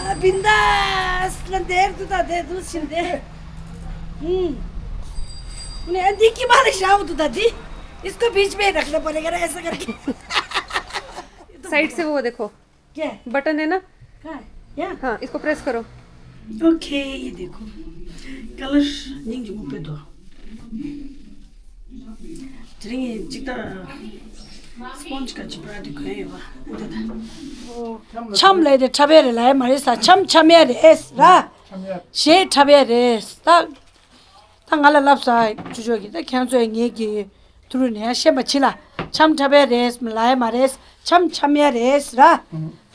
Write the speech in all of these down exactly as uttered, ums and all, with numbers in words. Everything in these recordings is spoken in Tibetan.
बिंदास लंदेर तू ता दे दूध छिंदे। हम्म। उन्हें अंधी की मालिश आओ तू दादी। इसको बीच में रखना पड़ेगा ना, ऐसा करके। साइड से वो देखो। क्या है? बटन है ना? कहाँ है? यहाँ। हाँ, इसको प्रेस करो। ओके, ये देखो। कलर नहीं जो पे तो। དེ་རིང་གཅིག་ད་སྤོན་ཇི་ག་ཅིག་བྲ་དེ་གོན་ཡོད་པ། འདི་ད། ཆམ་ལས་དེ་ཁྲ་བེ་རེ་ལའི་མ་རེད་ས། ཆམ་ཆམ་ཡ་རེད་ཨེ་ས་ར། ཞེས་ཁྲ་བེ་རེད་ད། ད་ང་ལ་ལབ་ས་ཅུ་ཅོ་གི་ད་ཁྱེད་ཚོས་ངེད་ཀྱི་ཐུ་རུ་ནས་ཤེས་པ་ཆི་ལ། ཆམ་ཁྲ་བེ་རེད་ལའི་མ་རེད། ཆམ་ཆམ་ཡ་རེད་ས་ར།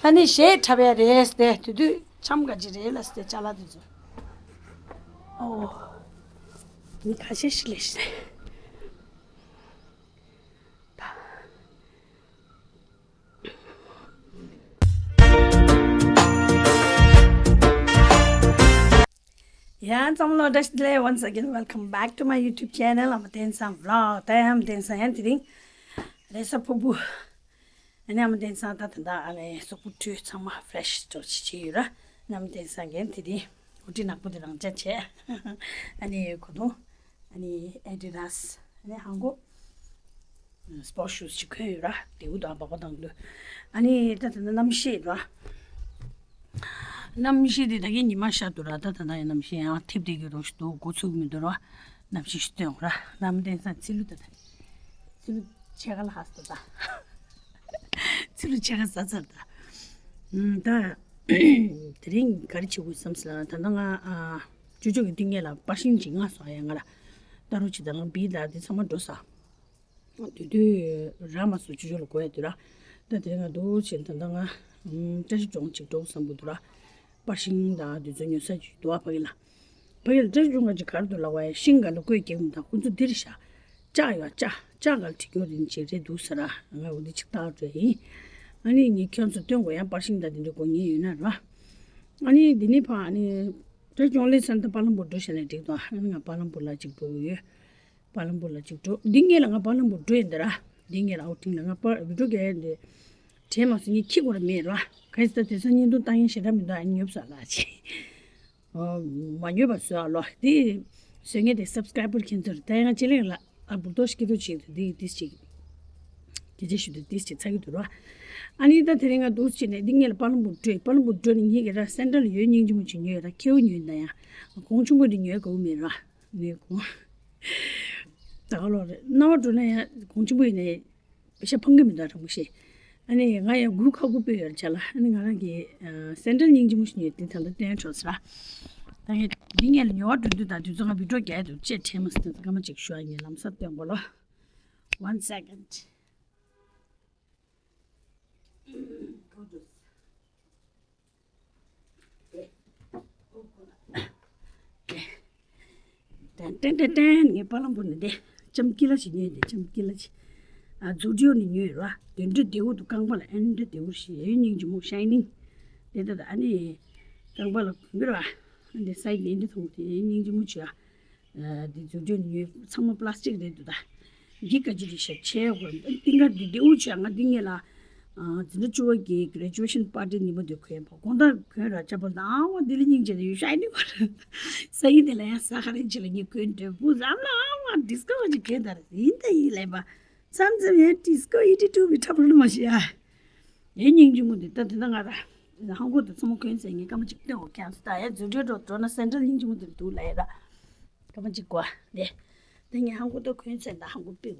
ད་ནི་ཞེས་ཁྲ་བེ་རེད་དེ་དེ་དུས་ཆམ་ག་ཅིག་རེད་ལ་སྟེ་ཅ་ལག་དེ་ཚོ། ཨོ། ཁ་ཤས་ཤིག་ལས་ཤེས། ཡང་ཚང་མ་ལ་བཀྲ་ཤིས་བདེ་ལེགས། Once again, welcome back to my YouTube channel. ཨ་མ་བསྟན་བཟང་vlog. ད་ཡང་ཨ་མ་བསྟན་བཟང་ཡང་དེ་རིང་རེས་གཟའ་ཕུར་བུ། ཨ་ནི་ཨ་མ་བསྟན་བཟང་ད་ད་ད་ཨ་ནི་གཟུགས་པོ་བཀྲུས་ཚང་མ་fresh ཏོག་ཅིག་བྱས་ཡོད་ར། ཨ་ནི་ཨ་མ་བསྟན་བཟང་གིས་དེ་རིང་ཧུ་ཏི་ནག་པོ་དེ་རང་འཇགས་བྱས། ཨ་ནི་གོས་ཐུང་། ཨ་ནི་Adidas། ཨ་ནི་ཧང་གོ། Sports shoes ཅིག་གོན་ཡོད་ར། དེའུ་དང་སྦག་སྦག་དང་ལུ། ཨ་ནི་ད་ད་ད་གནམ་གཤིས་ར། གནམ་གཤིས་དེ་ད་གིན་ཉི་མ་ཤར་འདུག་ར། ད་ད་ད་ཡང་གནམ་གཤིས་ཡང་ཐིབས་བསྡད་ཀྱི་རོ་ཞིག་འདུག་འགོ་ཚུགས་མི་འདུག་ར། གནམ་གཤིས་ཤིག་སྟོན་ར། ཨ་མ་བསྟན་བཟང་ཚི་ལུ་ད་ད། ཚི་ལུ་ཕྱེད་ཀ་ལ་ཧ་སོ་ད། ཚི་ལུ་ཕྱེད་ཀ་ཟ་ཚར་ད། ཨུམ། ད་དེ་རིང་ག་རེ་བྱེད་དགོས་བསམ་སོང་ལ། ད་ད་ང་ཨ་ཅོ་ཅོ་གི་སྟེང་ངེད་ལ་པར་ཤིང་ཅིག་མངགས་སོང་། ཡ་ང་ལ་ལྟ་རོགས་བྱེད་ད། ང་བིས་ད་དེ་ཚང་མ་འགྲོ་ས། དེ་དུས་ར་མ་སོ་ཅོ་ཅོ་ལ་གོ་ཡ་དུས་ར། ད་དེ་ང་འདུག་བྱས་ད་ད་ང་ཨུམ་བཀྲ་ཤིས་ལྗོངས་ཅིག་འགྲོ་བསམ་གི་འདུག་ར། པར་ཤིང་དང་དེ་ཚོ་ཉོ་ས་ཅིག་འདུག་ཨ་ཕ་གི་ལ། བོད་ཡུལ་བཀྲ་ཤིས་ལྗོངས་ཀྱི་གར་དུ་ལ་བ་ཡ་ཤིང་ག་ལ་བཀོད་རྒྱུ་དང་ཁོ་ཚོ་འདིར་བཞག་ལྕགས་ཡོད་ལྕགས་ལྕགས་ག་ལ་བྲིས་རྒྱུ་རིན་ཆེ་རེད་འདུག་ཟེར་ར། ང་འོ་འདི་ཅིག་བཏགས་འགྲོ་ཡིན། ཨ་ནི་ངས་ཁྱོད་ཚོ་སྟོན་དགོས་ཡ། པར་ཤིང་དང་དེ་འདྲ་དགོས་ངེས་ཡོད་ན་ར། ཨ་ནི་འདི་ནས་ཕར་ཨ་ནི་བཀྲ་ཤིས་ལྗོངས་སླེབས་ཚར་ན་ད་པ་ལམ་པུར་འགྲོ་བྱས་ན་འགྲིག་འདུག་ཨ་ནི་ང་པ་ལམ་པུར་ལ་ཅིག་འགྲོ་གི་ཡོད། པ་ལམ་པུར་ལ་ཅིག་འགྲོ། འདི་སྔོན་ལ་ང་པ་ལམ་པུར་འགྲོ་ཡིན་ད་ར། འདི་སྔོན་ལ་ཨའུ་ཊིང་ལ་ང་པ་བི་ཌི་ཡོ་རྒྱག་ཡ་འདི་དྲན་མ་སོང་། ངས་ཁྱི་དགོས་ར་མེད་ར། ག་ཡིན་ཟེར་ན་དེང་སང་བརྙན་ཐུང་བཏང་ཡ་ཞེ་དྲག་མི་འདུག་ཨ་ནི་ཉོབ་ས་ལ་ཅིག་ཨོ། མ་ཉོས་པ་བཟོས་ཨ་ལོ། དེ་བཟོས་མཁན་དེ་སབ་སི་ཀ་རའི་བར་ཁྱེད་ཚོར་ད་ཡང་ཅི་ལེང་ལ་ཨ་བུར་ཏོ་ཞིག་སྐྱིད་པོ་ཅིག་དེ་དེ་ཅིག་དེ་ཅིག་ཞུ་དུས་དེ་ཅིག་ཚ་གི་འདུག་ར། ཨ་ནི་ད་དེ་རིང་ང་འདུག་ཅིག་ནས་འདི་ངེད་ལ་པ་ལམ་པུར་འགྲོ། པ་ལམ་པུར་འགྲོ་ནས་ངེད་ཀྱི་ར་སེན་ཊལ་ཡོད་སྙིང་རྗེ་མོ་ཅིག་ཉོས་ར། ཁེའུ་ཉོས་ད་ཡང་གོང་ཆེན་པོ་འདི་ཉོས་དགོས་མེད་ར། ནས་གོང་ད་ག་ལོ་རེད། རྣ་བ་འགྲོ་ན་ཡང་གོང་ཆེན་པོ་ཡིན་ནས། པེ་ཤ་ཕང་གི་མི་འདུག་རང་མོ་ཤེས། ཨ་ནི་ང་ཡང་གུར་ཁ་གུ་སྤོས་ཡོད་ཆ་ལ། ཨ་ནི་ང་རང་གི་ཨ་སེན་ཊལ་སྙིང་རྗེ་མོ་ཞིག་ཉོས་ཏེ་ད་ལྟ་སྟོན་འགྲོ་ས་ར། ད་ངས་འདི་ངས་ལ་ཉོ་བ་འགྲོ་དུས་ད་དུས་ཚོད་ང་བི་ཌི་ཡོ་རྒྱག་འདུག་ཅེས་དྲན་མ་སོང་། སྐར་མ་གཅིག་ཞུ་ཨ། ངས་ལམ་སང་སྟོན་གོ་ལོ། One second. ཏན་ཏན་ཏན་ཏན། ངས་པ་ལམ་པུར་ནས་དེ་ལྕམ་ཀི་ལ་ཞིག་ཉོས་ཏེ། ལྕམ་ཀི་ལ་ཞིག་ཨ་ཛུ་ཌི་ཡོ་ནས་ཉོས་ར། དེ་འདྲ་དེའུ་དུ་རྐང་པ་ལ་ཨེ་འདྲ་དེའུ་ཞིག་ཡོད་སྙིང་རྗེ་མོ་ཤའི་ནིང་། དེ་ལྟ་ད་ཨ་ནི་རྐང་པ་ལ་གོན་གི་ར། འདི་སའི་ཌི་ནས་འདི་མཐོང་དེ་སྙིང་རྗེ་མོ་བྱས་ཨ། འདི་ཛུ་ཌི་ཡོ་ནས་ཉོས། ཚང་མ་པ་ལ་སི་ཊིག་རེད་འདུག་ད། འདི་ག་ཅི་རེད་ཤག་བྱས་གོ། ཏིང་ཀ་འདི་དེའུ་བྱས། ང་འདི་ངེད་ལ་ཨ་འཛིན་གྲྭ་བཅུ་པ་གི་གྷི་རེ་ཇུ་ཨེ་ཤན་པར་ཊི་ཉིན་མོ་དེ་གོན་པ། དགོང་དག་གོན་ར་ཅ་པོ་ནང་བ་འདི་ལ་སྙིང་རྗེ་དེ་ཡོད་ཤའི་ནིང་བ་ར། སང་ཉིན་དེ་ལ་ཡང་གཟའ་ཁ་རེ་ཅིག་ལ་ངས་གོན་འདོད་པོ་ཟམ་ལ་ཨ་མ་ཌི་སི་ཀོ་ཅིག་གོན་ད་ར་ཡིན་ད་ཡིན་ལེན་པ། མཚམས་མཚམས་ཡང་ཌི་སི་ཀོ་ཨེ་ཊི་ཊུ་བི་འཁྲབ་རུ་མ་ཤེས་ཨ། ཡའི་སྙིང་རྗེ་མོ་འདི་ལྟ་དེ་ན་ང་ར་ཧང་གོ་དུ་ཚང་མ་གོན་ཚེ་ངས་སྐར་མ་གཅིག་སྟོན་འོ་ཁྱང་སུ་ད་ཡ་ཛུ་ཌི་ཡོ་འགྲོ་འགྲོ་ན་སེན་ཊལ་སྙིང་རྗེ་མོ་འདིར་འདུག་ལ་ཡ་ར། སྐར་མ་གཅིག་གོ་ལེ། དེ་ངས་ཧང་གོ་དུ་གོན་ཚེ་ད་ཧང་གོ་པི་ར།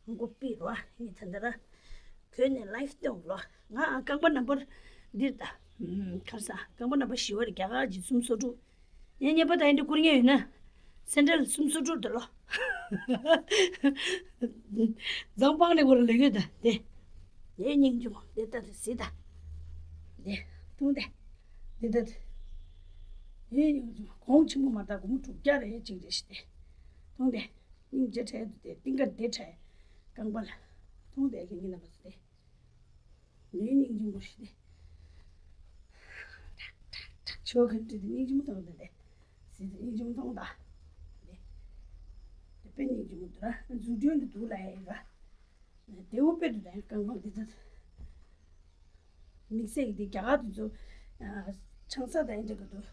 ཧང་གོ་པི་ར་ངས་ད་འདི་ར་གོན་ནས་ལའིབ་སྟོན་འོ་ལོ། ང་རྐང་པ་ནམ་བར་འདིར་ད། གར་ས་རྐང་པ་ནམ་བར་བཞི་བ་རེ་རྒྱ་གར་གྱི་སུམ་སོ་དྲུག་ཡང་ཉེས་པ་དང་ཡིན་དུ་བསྐུར་ངེས་ཡོད་ན། སེན་ཊལ་སུམ་སོ་དྲུག་དུ་ལོ། རྫོང་སྤང་ནས་སྐོར་ལས་ཡོད་ད་དེ། ངའི་སྙིང་རྗེ་མོ་དེ་ལྟ་དུ་གཟིགས་ད། དེ་མཐོང་དེ། དེ་ལྟ་དུ། ངའི་སྙིང་རྗེ་མོ་གོང་ཆེན་པོ་མ་དག་སྒོར་མོ་དྲུག་བརྒྱ་རེ་ཅིག་རེ་ཞིག་དེ། མཐོང་དེ། སྙིང་རྗེ་ཕྲད་དུ་དེ་ཏིང་ཀ་དེ་ཕྲད། རྐང་པ་ལ། མཐོང་དེ་ཁྱེད་ཀྱི་རྣམ་པ་ཚོ་དེ། ངའི་སྙིང་རྗེ་མོ་ཞིག་སྟེ། ཆོ་ག་འདྲི་དེ་སྙིང་རྗེ་མོ་དང་དེ་ལས། སྲིད་དེ་སྙིང་རྗེ་མོ་མཐོང་ད། དེ་དེ་དཔེ་སྙིང་རྗེ་མོ་འདུག་ར། ཛུ་ཌི་ཡོ་འདི་འདུག་ལ་ཡ་ཡིན་ར། དེའུ་དཔེ་འདུག་ད་ཡང་རྐང་པ་འདི་ད། དམིགས་བསལ་གྱི་དེ་རྒྱ་གར་དེ་ཚོ་ཨ་ཆང་ས་དང་འདྲ་གི་འདུག་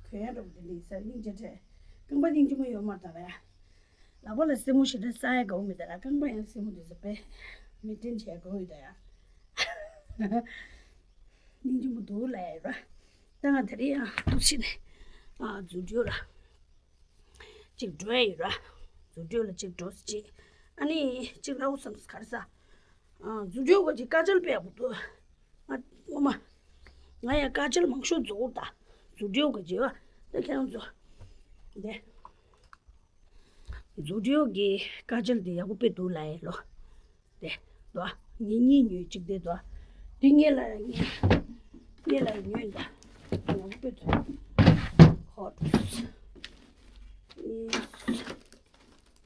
གོན་ཡ་འགྲོ་གི་དེ་འདྲ་ས་སྙིང་རྗེ་དྲན། རྐང་པ་སྙིང་རྗེ་མོ་ཡོད་མ་རེད་ད་ར། ལག་པ་ལ་སེན་མོ་ཞེ་དྲག་ཟ་ཡ་དགའ་བོ་མེད་ད་ར། རྐང་པ་ཡང་སེན་མོ་དེ་ཚོ་དཔེ་མི་དྲན་བྱས་དགའ་བོ་ཡོད་ད་ཡ། སྙིང་རྗེ་མོ་འདུག་ལ་ཡ་ར། ད་ང་དེ་རིང་ཡང་འདུག་ཕྱིན་ནས་ཨ་རྫུ་འཕྲུལ་ལ། གཅིག་འགྲོ་ཡ་ཡོད་ར། རྫུ་འཕྲུལ་ལ་གཅིག་འགྲོ་ཟེར་གཅིག་ཨ་ནི་གཅིག་ལབ་དགོས་བསམ་ག་རེ་ཟ། ཨ་རྫུ་འཕྲུལ་ག་གཅིག་དཀའ་སྤྱད་དཔེ་ཡག་པོ་འདུག་ཨ་ངོ་མ། ང་ཡང་དཀའ་སྤྱད་མང་ཤོས་རྫོགས་ད། རྫུ་འཕྲུལ་ག་གཅིག་ཨ་ད་ཁྱེད་རང་ཚོ། དེ། རྫུ་འཕྲུལ་གྱི་དཀའ་སྤྱད་དེ་ཡག་པོ་དཔེ་འདུག་ལ་ཡ་ལོ། དེ། དོ། ངེད་གཉིས་ཉོས་གཅིག་དེ་དོ། དེ་ངེད་ལ་ངེད། ངེད་ལ་ཉོས་ད། ཡག་པོ་དཔེ་འདུག་ཧོ།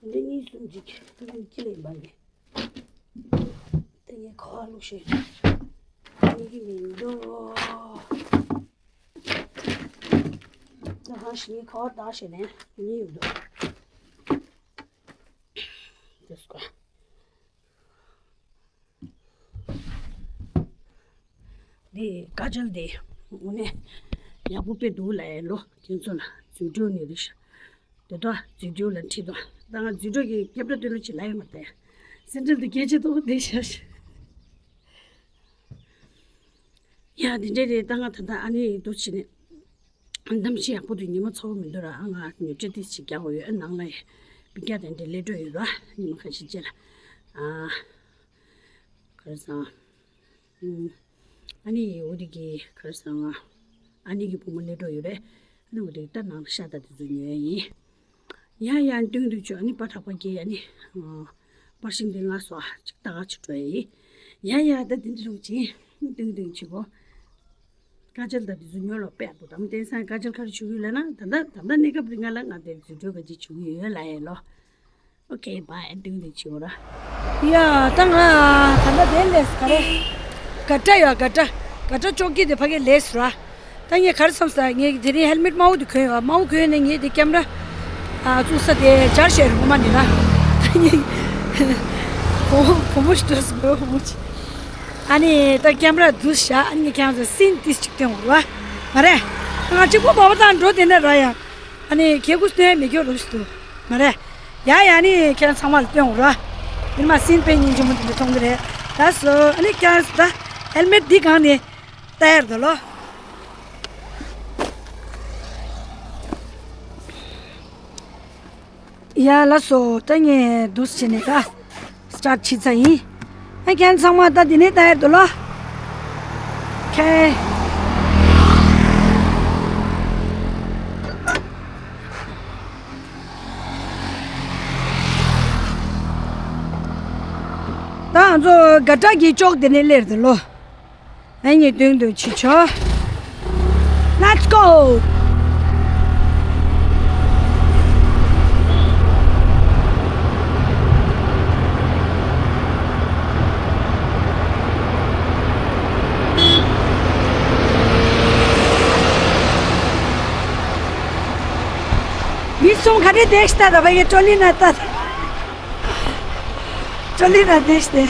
འདི་གཉིས་གསུམ་གཅིག་ཁྱི་ལ་ཡིན་པ་ངེད། དེ་ངས་ག་བ་བླུགས་ཤེས། ཉིད་ཀྱི་མིན་འདུག་ད་གང་ཞིག་ངས་ག་བ་བཏགས་ཤེས་ནས་ཉིད་ཡོད་འདུག་དེ་སྐོར། འདི་དཀའ་སྤྱད་དེ་དངོས་གནས་ཡག་པོ་དཔེ་འདུག་ལ་ཡ་ལོ། ཁྱེད་ཚོ་ལ་རྫུ་འཕྲུལ་ནི་རེད་ཤག་དེ་དག་རྫུ་འཕྲུལ་ལ་ཁྲིད་དོ། ད་ང་རྫུ་འཕྲུལ་གྱི་སྐད་སྒྲ་དེ་ལོ་ཅི་ལ་ཡོད་མ་རེད། སེམས་ཁྲལ་དུ་སྐད་ཆ་ཏོག་དེ་ཤ་ཤ། ཡ་དེ་འདྲས་རེད། ད་ང་ད་ལྟ་ཨ་ནི་འདུག་བྱས་ནས་གཏམ་བཤད་ཡག་པོ་འདུག་ཉི་མ་ཚ་བོ་མི་འདུག་ར། ཨ་ང་ཉོ་སྤྲད་དེ་ཞིག་རྒྱག་དགོས་ཡོད། ཨ་ནང་ལ་ཡ་པི་ཀ་དེ་འདྲས་སླེབས་འགྲོ་ཡོད་ར། ཉི་མ་ཁ་ཤས་རྗེས་ལ་ཨ་ག་རེ་ཟ། ཨ་ནི་འོ་དེ་གི་ག་རེ་ཟ་ང་། ཨ་ནི་གི་བུ་མོ་སླེབས་འགྲོ་ཡོད་རེད། ཨ་ནི་འོ་དེ་གི་ད་ནང་ལ་ཤ་དང་དེ་ཚོ་ཉོ་ཡ་ཡིན། ཡ་ཡ་སྟོན་སྟོན་བྱོས། ཨ་ནི་པར་གྲགས་པ་གི་ཨ་ནི་པར་ཤིང་དེ་ང་སོ་ཅིག་ད་ག་ཅིག་འགྲོ་ཡ་ཡིན། ཡ་ཡ་ད་དེ་འདྲ་རུང་ཅིག་སྟོན་སྟོན་བྱེད་གོ། དཀའ་སྤྱད་ད་དེ་ཚོ་ཉོ་ལ་དཔེ་ཡག་པོ་དང་བསྟན་སང་དཀའ་སྤྱད་ག་རེ་བྱུང་ཡོད་ལབ་ན། ད་ལྟ་ད་ལྟ་གནས་སྐབས་རིང་ང་ལ་ང་དེ་རྫུ་འཕྲུལ་ག་ཅིག་བྱུང་ཡོད་ལ་ཡ་ལོ། ཨོ་ཁེ་བྷའི། ཏིང་ཏིང་བྱེད་འོ་ར། ཡ་ད་ང་ད་ལྟ་དེ་ལས་ག་རེ། ག་ཏྲ་ཡོད་ག་ཏྲ། ག་ཏྲ་ཅོག་གི་དེ་ཕ་གི་ལས་ར། ད་ངས་ག་རེ་བསམ་ས་ངས་དེ་རིང་ཧེལ་མེད་དམར་པོ་དེ་གོན་ཡོད། དམར་པོ་གོན་ནས་ངས་དེ་ཀེམ་ར་ཨ་བཙུགས་ས་དེ་སྦྱར་བཞག་རེད་ངོ་མ་ནི་ར། ད་ངས་བུ་མོ་བུ་མོ་ཞིག་འགྲོ་སོང་བུ་མོ་ཅིག་ཨ་ནི་ད་ཀེམ་ར་འདུག་བཞག་ཨ་ནི་ངས་ཁྱེད་རང་ཚོ་སིན་ཏིས་ཅིག་སྟོན་འོ་ར། མ་རེད། ང་གཅིག་པོ་བ་བ་དང་འགྲོ་དེ་ནས་ར་ཡ། ཨ་ནི་ཁྱེད་ཀུ་སྟོན་མི་སྐྱོ་རུ་ཞིག་འདུག་མ་རེད། ཡ་ཡ་ནི་ཁྱེད་ཚང་མ་ལ་སྟོན་འོ་ར། དེ་མ་སིན་པའི་སྙིང་རྗེ་མོ་དེ་འདྲ་མཐོང་གི་རེད། ད་སོ་ཨ་ནི་ཁྱེད་ཚོ་ད་ཧེལ་མེད་འདི་གང་ནས་ལྟ་ཡར་འདུག་ལོ། ཡ་ལ་སོ་ད་ངས་འདུག་བྱས་ནས་ད། སི་ཊར་ཊི་བྱེད་ཚར་ཡིན། ཨ་ཁྱེད་ཚང་མ་ད་འདི་ནས་ལྟ་ཡར་འདུག་ལོ། ཁེ། ད་ང་ཚོ་ག་ཏྲ་གི་ཅོག་འདི་ནས་སླེབས་འདུག་ལོ། ཨ་ནི་ཏུང་ཏུང་བྱེད་ཆོག Let's go! མི་གསུམ་ག་རེ་བསྡད་ཤི་ད་ད་བ་ཡེ་ཀྲོ་ལི་ན་ད། ཀྲོ་ལི་ན་བསྡད་ཤི་དེ།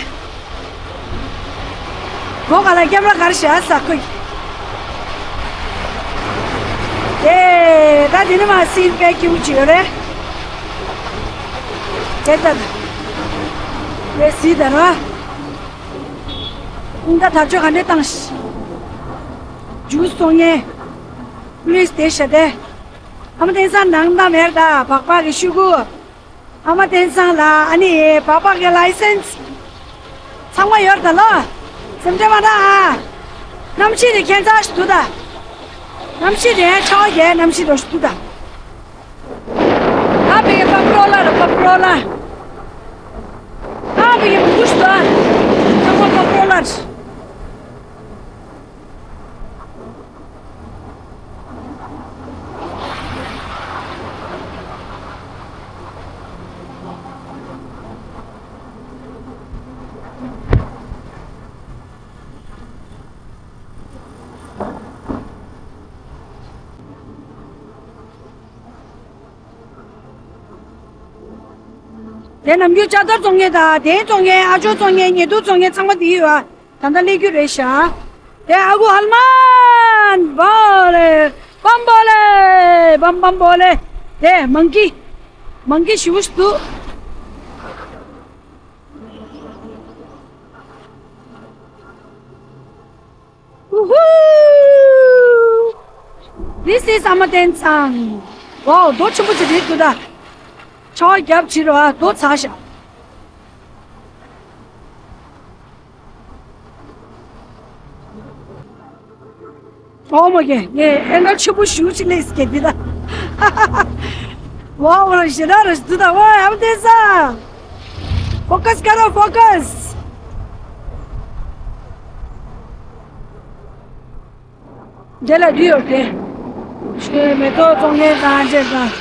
གོ་ག་ལ་ཀེམ་ར་གར་ཤ་ས་ཁོ་ཡི། ཨེ་ད་དེ་ནི་མ་སིན་པའི་ཀྱི་འུ་ཅི་ཡོད་རེད། ཨེ་ད་ད། ཨེ་སི་ད་ར། ཨུང་ད་ཐབ་ཆོ་ག་ནས་བཏང་ཤི། ཇུས་སོང་ངེ། པུ་ལིས་དེ་ཤ་དེ། ཨ་མ་དེང་སང་ནང་ད་མེར་ད་བག་བག་གི་ཤུ་གུ། ཨ་མ་བསྟན་སང་ལ་ཨ་ནི་སྦག་སྦག་གི་ལའི་སེན་སི་ཚང་མ་ཡོད་ད་ལོ། སེམས་ཁྲལ་མ་གནང་ཨ། གནམ་གཤིས་དེ་ཁྱད་མཚར་ཞིག་འདུག་ད། གནམ་གཤིས་དེ་ཆར་པ་རྒྱག་གནམ་གཤིས་འདྲ་ཞིག་འདུག་ད། ཨ་བི་གི་པ་པ་རོ་ལ་ར་པ་པ་རོ་ལ། ཨ་བི་གི་མུ་ཤ་ད། ཚང་མ་པ་པ་རོ་ལ་ར། དེ་ནམ་རྒྱུན་ལྕགས་ཐར་བཙོང་མཁན་དང་དེ་བཙོང་མཁན་ཨ་ཇོ་བཙོང་མཁན་ཉེ་དུ་བཙོང་མཁན་ཚང་མ་དེ་ཡོད་ཨ། ད་ལྟ་སླེབས་རྒྱུ་རེད་ཤག་དེ་ཨ་ཁུ་ཧལ་མན་བོ་ལེ། བམ་བོ་ལེ། བམ་བམ་བོ་ལེ། དེ་མང་ཀི། མང་ཀི་ཞུ་ཞུ་དུ། Woohoo! This is Amaten Sang. Wow, རྡོ་ཆེན་པོ་ཅིག་རེད་འདུག་ད། ཆར་པ་རྒྱབ་ཕྱིར་བ་རྡོ་ཚ་ཤག་ཨོ་མ་གེ་ངས་ཨེ་འདྲ་ཆེན་པོ་ཞུ་ཅིག་ལས་སྐད་འདི་ད། ཝའོ་ར་ཞེ་དྲག་ར་འདུག་ད། ཝའོ་ཨམ་ཏེ་ས། Focus ཀ་རོ་focus། དེ་ལ་འདི་ཡོད་དེ། ཆོས་མེ་ཏོག་བཙོང་མཁན་དང་བཅས་དང་།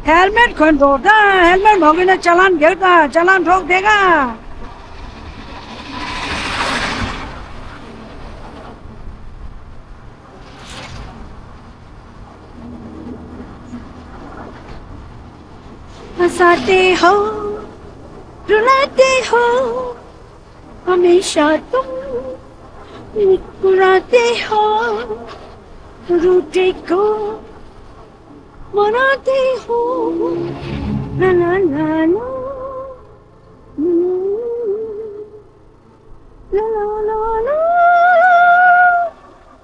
ཧེལ་མེད་གོན་འགྲོ་དང་། ཧེལ་མེད་མ་གོན་ན་ཅ་ལན་རྒྱག་དང་། ཅ་ལན་སྒྲོག་བསྡད་ག། हंसाते हो, रुलाते हो, हमेशा तुम मुस्कुराते हो, रूठे को मनाते हो। ला ला ला ला। ལ་ལ་ལ་ལ།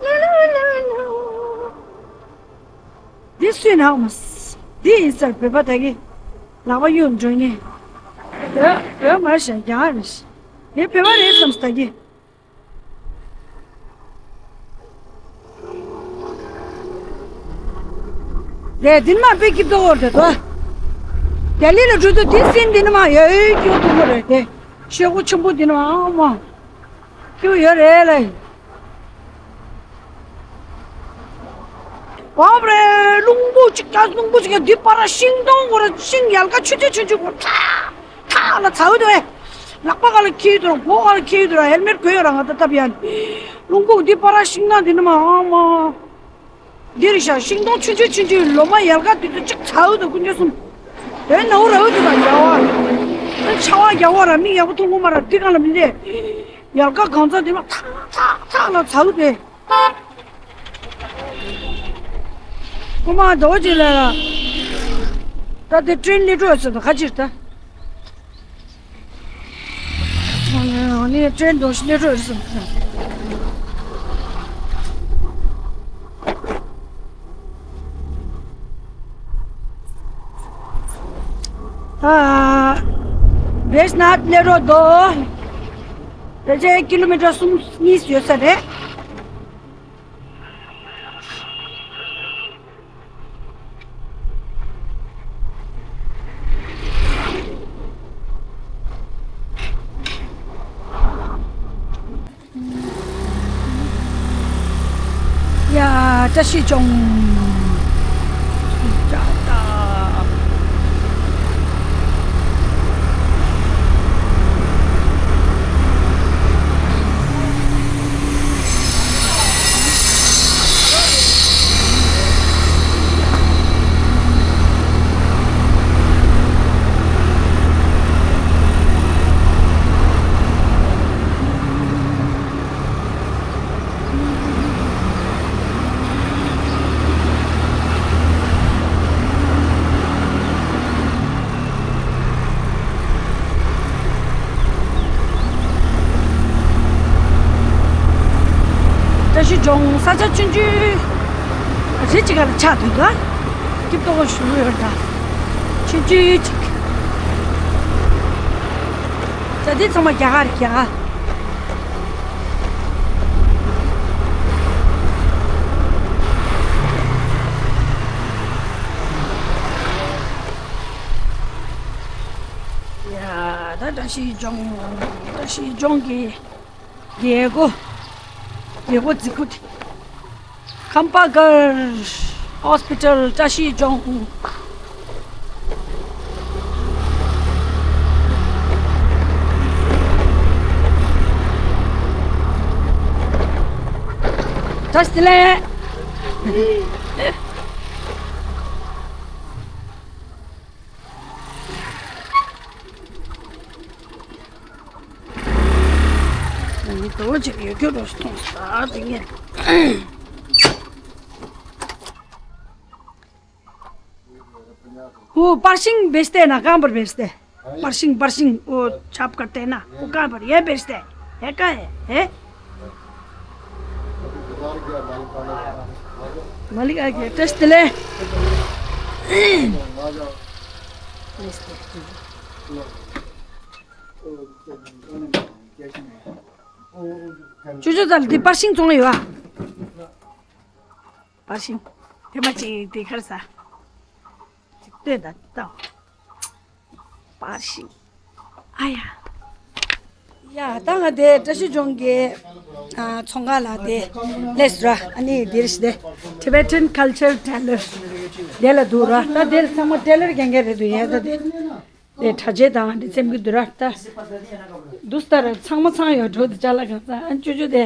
ལ་ལ་ལ་ལ། འདི་སུས་ནག་མ། འདི་ཡིན་ས་བོད་པ་ད་གི། ལག་པ་གཡུག་འགྲོ་ངེས། བོད་བོད་མ་རེད་ཤག་རྒྱ་གར་རེད་ཤག་ངས་བོད་པ་རེད་བསམ་ས་ད་གི། རེད། འདི་ནི་མ་དཔེ་སྐྱིད་པོ་རེད་དོ། རྒྱ་ལི་ལ་འགྲོ་དུས་འདི་སྲིན་འདི་ནི་མ་ཡོད་སྐྱིད་པོ་རེད་དེ། ཤོག་གུ་ཆེན་པོ་འདི་ནི་མ་མ། སྐྱིད་པོ་ཡོད་རེད་ལ། བབ་རེད། རླུང་བུ་གཅིག་རྒྱག་རླུང་བུ་གཅིག་རྒྱག་འདི་པར་ཤིང་སྡོང་གོ་ར་ཤིང་ཡལ་ག་ཆུ་ཆུ་ཆུ་ཆུ་གོ་ཐག་ཐག་ལ་ཚ་འོ་དེ་བས། ལག་པ་ག་ལ་ཁྱེར་དུ་ར་མགོ་ག་ལ་ཁྱེར་དུ་ར་ཧེལ་མེད་གོན་ཡོད་ར་ང་ད་ལྟ་བ་ཡ། རླུང་བུ་འདི་པར་ཤིང་ནགས་འདི་ནི་མ་ཨ་མ། འདིར་ཤ་ཤིང་སྡོང་ཆུང་ཆུང་ཆུང་ཆུང་ལོ་མ་ཡལ་ག་དེ་ཚོ་གཅིག་ཚ་འོ་དེ་དཀོན་མཆོག་གསུམ། དེ་ནའུ་ར་འོ་དེ་དང་རྒྱ་བ། ཆ་བ་རྒྱ་བ་ར་མིག་ཡག་པོ་མཐོང་གོ་མ་ར་འདི་ག་ལ་མི་འདེ། ཡལ་ག་གང་ཚ་དེ་མ་ཐག་ཐག་ཐག་ལ་ཚ་འོ་དེ། ཁོ་མ་རྡོ་རྗེ་ལ་ད་དེ་ཀྲེན་སླེབས་འགྲོ་ཟེར་དང་ཁ་ཕྱིར་ད། ཨ་ནི་ཀྲེན་རྡོ་རྗེ་སླེབས་འགྲོ་ཟེར་དང་། ཨ་བེས་ནཱཐ་སླེབས་འགྲོ་དོ། དེ་རྗེས་ཀི་ལོ་མི་ཊར་གསུམ་གཉིས་ཡོད་ས་རེད། ཡ། བཀྲ་ཤིས་ལྗོངས། ཡ་ད། བཀྲ་ཤིས་ལྗོངས་ས་ཆ་ཆུང་ཆུང་རེ་ཅིག་ག་ལ་ཆགས་འདུག་ག་སྐྱིད་པོ་ཞུ་ཡོད་འདྲ། ཆུང་ཆུང་ཅིག་ད་འདི་ཚང་མ་རྒྱ་གར་རྒྱ་གར། ཡ་ད་བཀྲ་ཤིས་ལྗོངས། བཀྲ་ཤིས་ལྗོངས་ཀྱི་རྒྱལ་སྒོ། རྒྱལ་སྒོ་རྫིག་པོ་དེ། ཁམ་པ་གར་ཧོ་སི་པི་ཊལ། བཀྲ་ཤིས་ལྗོངས། བཀྲ་ཤིས་བདེ་ལེགས། དོ་ཅིག་ཡོད་རྒྱུ་རོ་ཞིག་མཐོང་སོང་ད་དེ་ངས། ཨོ་པར་ཤིང་བེས་ཏེ་ན་གང་པར་བེས་ཏེ། པར་ཤིང་པར་ཤིང་ཨོ་ཆབ་ཀ་ཏེ་ན་ཨོ་གང་པར་ཡེ་བེས་ཏེ་ཡེ་ཀ་ཡེ་ཧེ། མ་ལི་ཀ་གི་ཏེས་ཏེ་ལེ། ཅུ་ཅུ་ཙལ་འདི་པར་ཤིང་བཙོང་ཡོད་ཨ། པར་ཤིང་། དེ་མ་ཅིག་དེ་ཁར་ས། ཅིག་ལྟོས་དང་ལྟ། པར་ཤིང་། ཨ་ཡ། ཡ་ད་ང་དེ་བཀྲ་ཤིས་ལྗོངས་ཀྱི་ཨ་ཚོང་ཁང་ལ་དེ་སླེབས་སོང་ར། ཨ་ནི་འདིར་ཞིག་དེ་Tibetan Culture Tailor དེ་ལ་འདུག་ར། ད་དེར་ཚང་མ་ཊེ་ལར་རྒན་རྒན་རེད་འདུག་ཡ་ད་དེ། དེ་གྲྭ་ཆས་དང་དེ་འཚེམ་གི་འདུག་ར་ད། འདུག་སྟ་ར་ཚང་མ་ཚང་ཡོད་འགྲོ་དེ་ཅ་ལག་གང་ཚང་ཨ་ཅོ་ཅོ་དེ།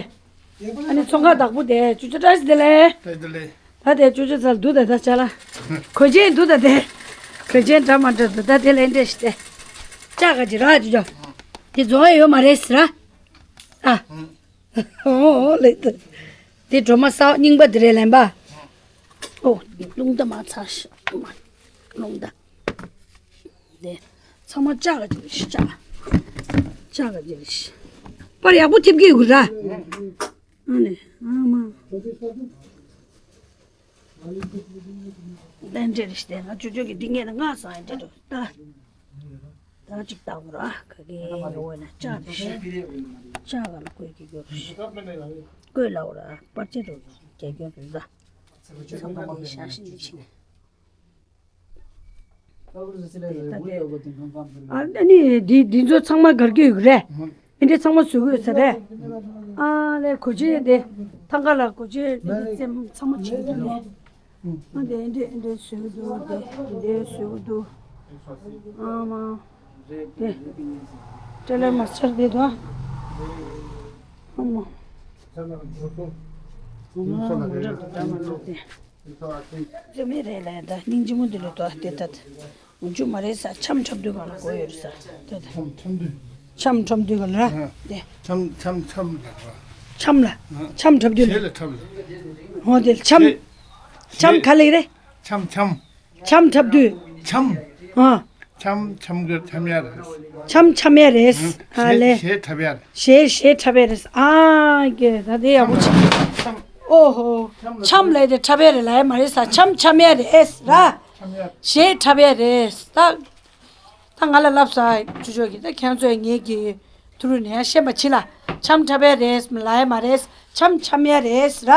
ཨ་ནི་ཚོང་ཁང་བདག་པོ་དེ་ཅོ་ཅོ་བཀྲ་ཤིས་བདེ་ལེགས། བདེ་ལེགས། ད་དེ་ཅོ་ཅོ་ཚལ་འདུག་ད་ད་ཅ་ལག་གོས་ཆེན་འདུག་ད་དེ། གོས་ཆེན་འདྲ་མ་འདྲ་འདུག་ད་དེ་ལེན་འདྲེ་ཞིག་དེ། ལྕགས་ག་ཅི་ར་ཅོ་ཅོ། དེ་བཟོ་ཡ་ཡོད་མ་རེད་ཟེར་ར། ཨ། ཨོ་ལེ་ད། དེ་སྒྲོལ་མ་ས་རྙིང་པ་དེ་རེད་ལེན་པ། ཨོ། རླུང་རྟ་མ་ཚ་ཤི། རླུང་རྟ། དེ། ཚང་མ་ལྕགས་ག་ཅི་རེད་ཤི་ལྕགས། ལྕགས་ག་ཅི་རེད་ཤི། པར་ཡག་པོ་ཐེབས་ཀྱི་ཡོད་ར། ཨ་ནི་ཨ་མ། ལྡན་འདྲེ་རེད་ཤི་དེ་ང་ཅོ་ཅོ་གི་འདི་ངས་ན་ང་སང་ཡ་འདྲེ་འགྲོ་ད། ད་ཅིག་བཏང་ར་ག་གེ་ཡོད་ན་ལྕགས་རེད་ཤི། ལྕགས་ག་ལ་བརྐོས་ཀྱི་ཡོད་རེད་ཤི། བརྐོས་ལ་འོ་ར་པར་ཆས་རུ་རྒྱ་ཁྱོན་རེད་ད། ཚང་མ་ལས་ཤ་ཤི་འདི་ཤི། ཨ་ནི་འདི་འདི་ཚོ་ཚང་མ་གར་གྱི་ཡོད་རེད། འདི་འདྲའི་ཚང་མ་བཟོ་གི་ཡོད་ས་རེད། ཨ་ལས་གོ་ཆེ་འདི་ཐང་ག་ལ་གོ་ཆེ་འདི་ཚང་མ་བྱེད་ཀྱི་ཡོད་རེད། ཨ་འདི་འདི་འདི་བཟོ་གི་འདུག་འདི་འདི་བཟོ་གི་འདུག་ཨ་མ། འདི་ཊེ་ལར་མ་སི་ཊར་འདི་དང་། ཨ་མ། ཨ་མ་མ་འདྲ་འདུག་འདྲ་མ་འདུག་སྟེ། རྩོད་མེད་རེད་ལ་ཡ་ད་སྙིང་རྗེ་མོ་འདི་ལ་དོ་དེ་ད་འུ་ཅུ་མ་རེད་ས་འཆམ་འཁྲབ་དུས་གང་ལ་གོ་ཡོད་རེད་ས་དེ་ད། འཆམ་འཁྲབ་དུས། འཆམ་འཁྲབ་དུས་གང་ལ་ར་དེ། འཆམ་འཆམ་འཆམ་ལ་ར། འཆམ་ལ། ཨ། འཆམ་འཁྲབ་དུས་ལ། གཞས་ལ་འཁྲབ་ལ། ཧོ་དེ་འཆམ། གཞས། འཆམ་ག་ལེགས་རེད། འཆམ་འཆམ། འཆམ་འཁྲབ་དུས། འཆམ། ཨ། འཆམ་འཆམ་གི་འཆམ་ཡ་རེད། འཆམ་འཆམ་ཡ་རེད། ཨ་ལེ། གཞས་གཞས་འཁྲབ་ཡ་རེད། གཞས་གཞས་འཁྲབ་ཡ་རེད། ཨ་ཀེ་ད་དེ་ཡག་པོ་ཆགས། འཆམ། ཨོ་ཧོ། འཆམ་ལ་འཆམ་ལས་དེ་འཁྲབ་ཡ་རེད་ལ་ཡ་མ་རེད་ས་འཆམ་འཆམ་ཡ་རེད་ཨེ་ས་ར། འཆམ་ཡ། གཞས་འཁྲབ་ཡ་རེད་ད། ད་ང་ལ་ལབ་ས་ཅུ་ཅོ་གི་ད་ཁྱེད་ཚོས་ངེད་ཀྱི་ཐུ་རུ་ནས་ཡང་ཤེས་པ་ཆི་ལ་འཆམ་འཁྲབ་ཡ་རེད་ལ་ཡ་མ་རེད་འཆམ་འཆམ་ཡ་རེད་ས་ར།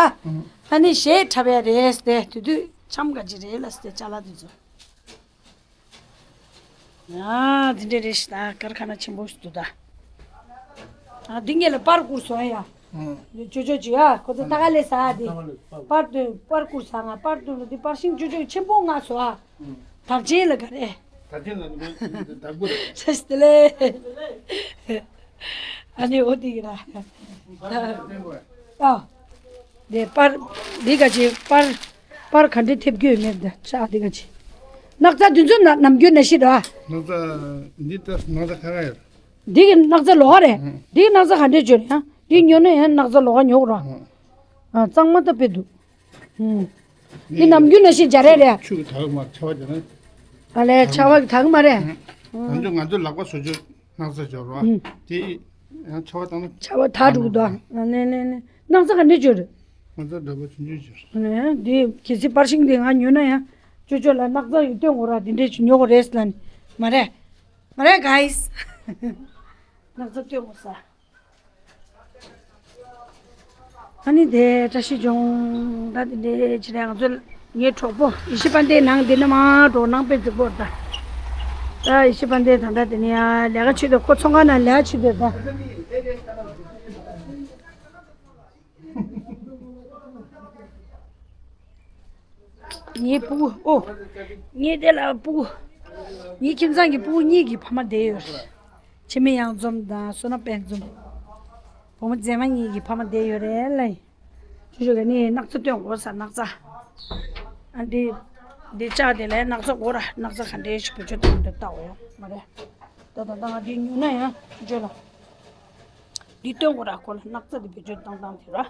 ཨ་ནི་གཞས་འཁྲབ་ཡ་རེད་དེ་དེ་དུས་འཆམ་ག་ཅི་རེད་ལ་སྟེ་ཅ་ལག་དེ་ཚོ། ཨ་འདི་འདྲ་རེད་ཤི་ད་དཀར་ཁ་ན་ཆེན་པོ་ཞིག་འདུག་ད། ཨ་འདི་ངེད་ལ་པར་བསྐུར་སོང་ཡ། ཅོ་ཅོ་ཅི་ཡ་ཁོ་ཚོ་ད་ག་ལས་ས་འདི། པར་དུ་པར་བསྐུར་ས་ང་པར་དུ་འདི་པར་ཤིང་ཅོ་ཅོ་ཆེན་པོ་ང་སོ་ཨ། དར་ཆེན་ལ་ག་རེ། དར་ཆེན་ལ་འདི་དར་པོ་རེད། ས་ཞི་ལེ། ཨ་ནི་འོ་འདི་གི་ར། ཨ། འདི་པར། འདི་ག་ཅི་པར། པར་ག་འདྲ་ཐེབས་རྒྱུ་ཡོད་མེད་འདི་ཤ་འདི་ག་ཅི། སྣག་ཚ་འདི་ཚོ་ན་ནམ་རྒྱུན་ནད་གཞི་ར། སྣག་ཚ་འདི་ལྟར་སྣག་ཚ་ཁ་ཁ་ཡོད། འདི་གི་སྣག་ཚ་ལོགས་ཀ་རེད། ཨང་། འདི་གི་སྣག་ཚ་ག་འདྲ་བྱོས་རེད་ཨང་། འདི་ཉོ་ན་ཡང་སྣག་ཚ་ལོགས་ཀ་ཉོ་དགོས་ར། ཨང་། ཨ་གཙང་མ་ད་དཔེ་འདུག་ཨང་། འདི་ནམ་རྒྱུན་ནད་གཞི་འཇའ་རས་རེད། ཆུ་གི་དག་མ་ཆ་བ་ཇ་ན། ཨ་ལས་ཆ་བ་གི་དག་མ་རེད། ཨང་། ང་ཚོ་ང་ཚོ་ལག་པ་བཟོ་བཅོས། སྣག་ཚ་སྦྱོར་བ། ཨུམ། དེ་ཡང་ཆར་པ་བཏང་ན། ཆར་པ་དག་འགྲོ་གི་འདུག་ཨ་ནས་ནས་ནས་སྣག་ཚ་ག་འདྲས་སྦྱོར། སྣག་ཚ་འདྲ་པོ་ཆུང་ཆུང་སྦྱོར། ཨ་ནས་འདི་གལ་སྲིད་པར་ཤིང་འདི་ང་ཉོས་ན་ཡང་ཅོ་ཅོ་ལ་སྣག་ཚ་ཡོད་སྟོན་དགོས་ར་འདི་འདྲས་ཅིག་ཉོ་དགོས་རེད་ལབ་ནས་མ་རེད། མ་རེད་guys། སྣག་ཚ་སྟོན་དགོས་ས། ཨ་ནི་དེ་བཀྲ་ཤིས་ལྗོངས་ད་དེ་འདྲའི་ཕྱི་ལ་ང་ཚོ་ངའི་གྲོགས་པོ་ཡེ་ཤེས་དཔལ་ལྡན་ནང་འདི་ན་མ་འགྲོ་ནང་དཔེ་རྫིག་པོ་ད། ད་ཡེ་ཤེས་དཔལ་ལྡན་ད་ད་དེ་ནས་ཡ་ལས་ཀ་བྱེད་དུས་ཁོ་ཚོང་ཁང་ནང་ལས་ཀ་བྱེད་དུས་ད། ངའི་སྤུ་གུ་ཨོ། ངའི་དེ་ལ་སྤུ་གུ་ངའི་ཁྱིམ་ཚང་གི་སྤུ་གུ་གཉིས་ཀྱི་ཕ་མ་བསྡད་ཡོད་རེད། འཆི་མེད་གཡང་འཛོམས་དང་བསོད་ནམས་དཔལ་འཛོམས། བུ་མོ་མཛེས་མ་གཉིས་ཀྱི་ཕ་མ་བསྡད་ཡོད་རེད་ལ། ཅོ་ཅོ་ག་ནི་སྣག་ཚ་སྟོན་དགོས་ས་སྣག་ཚ། ཨ་འདི། འདི་ལྕགས་དེ་ལས་སྣག་ཚ་དགོས་ར་སྣག་ཚ་ག་འདྲའི་ཞིག་བུ་ཆུ་དང་འདི་ལྟ་འོ་ཡོང་མ་རེད། ད་ད་ད་ང་འདི་ཉོས་ན་ཡང་ཅོ་ཅོ་ལ། འདི་སྟོན་དགོས་ར། ཁོ་ལ་སྣག་ཚ་འདི་བེད་སྤྱོད་བཏང་སྟངས་དེ་ར།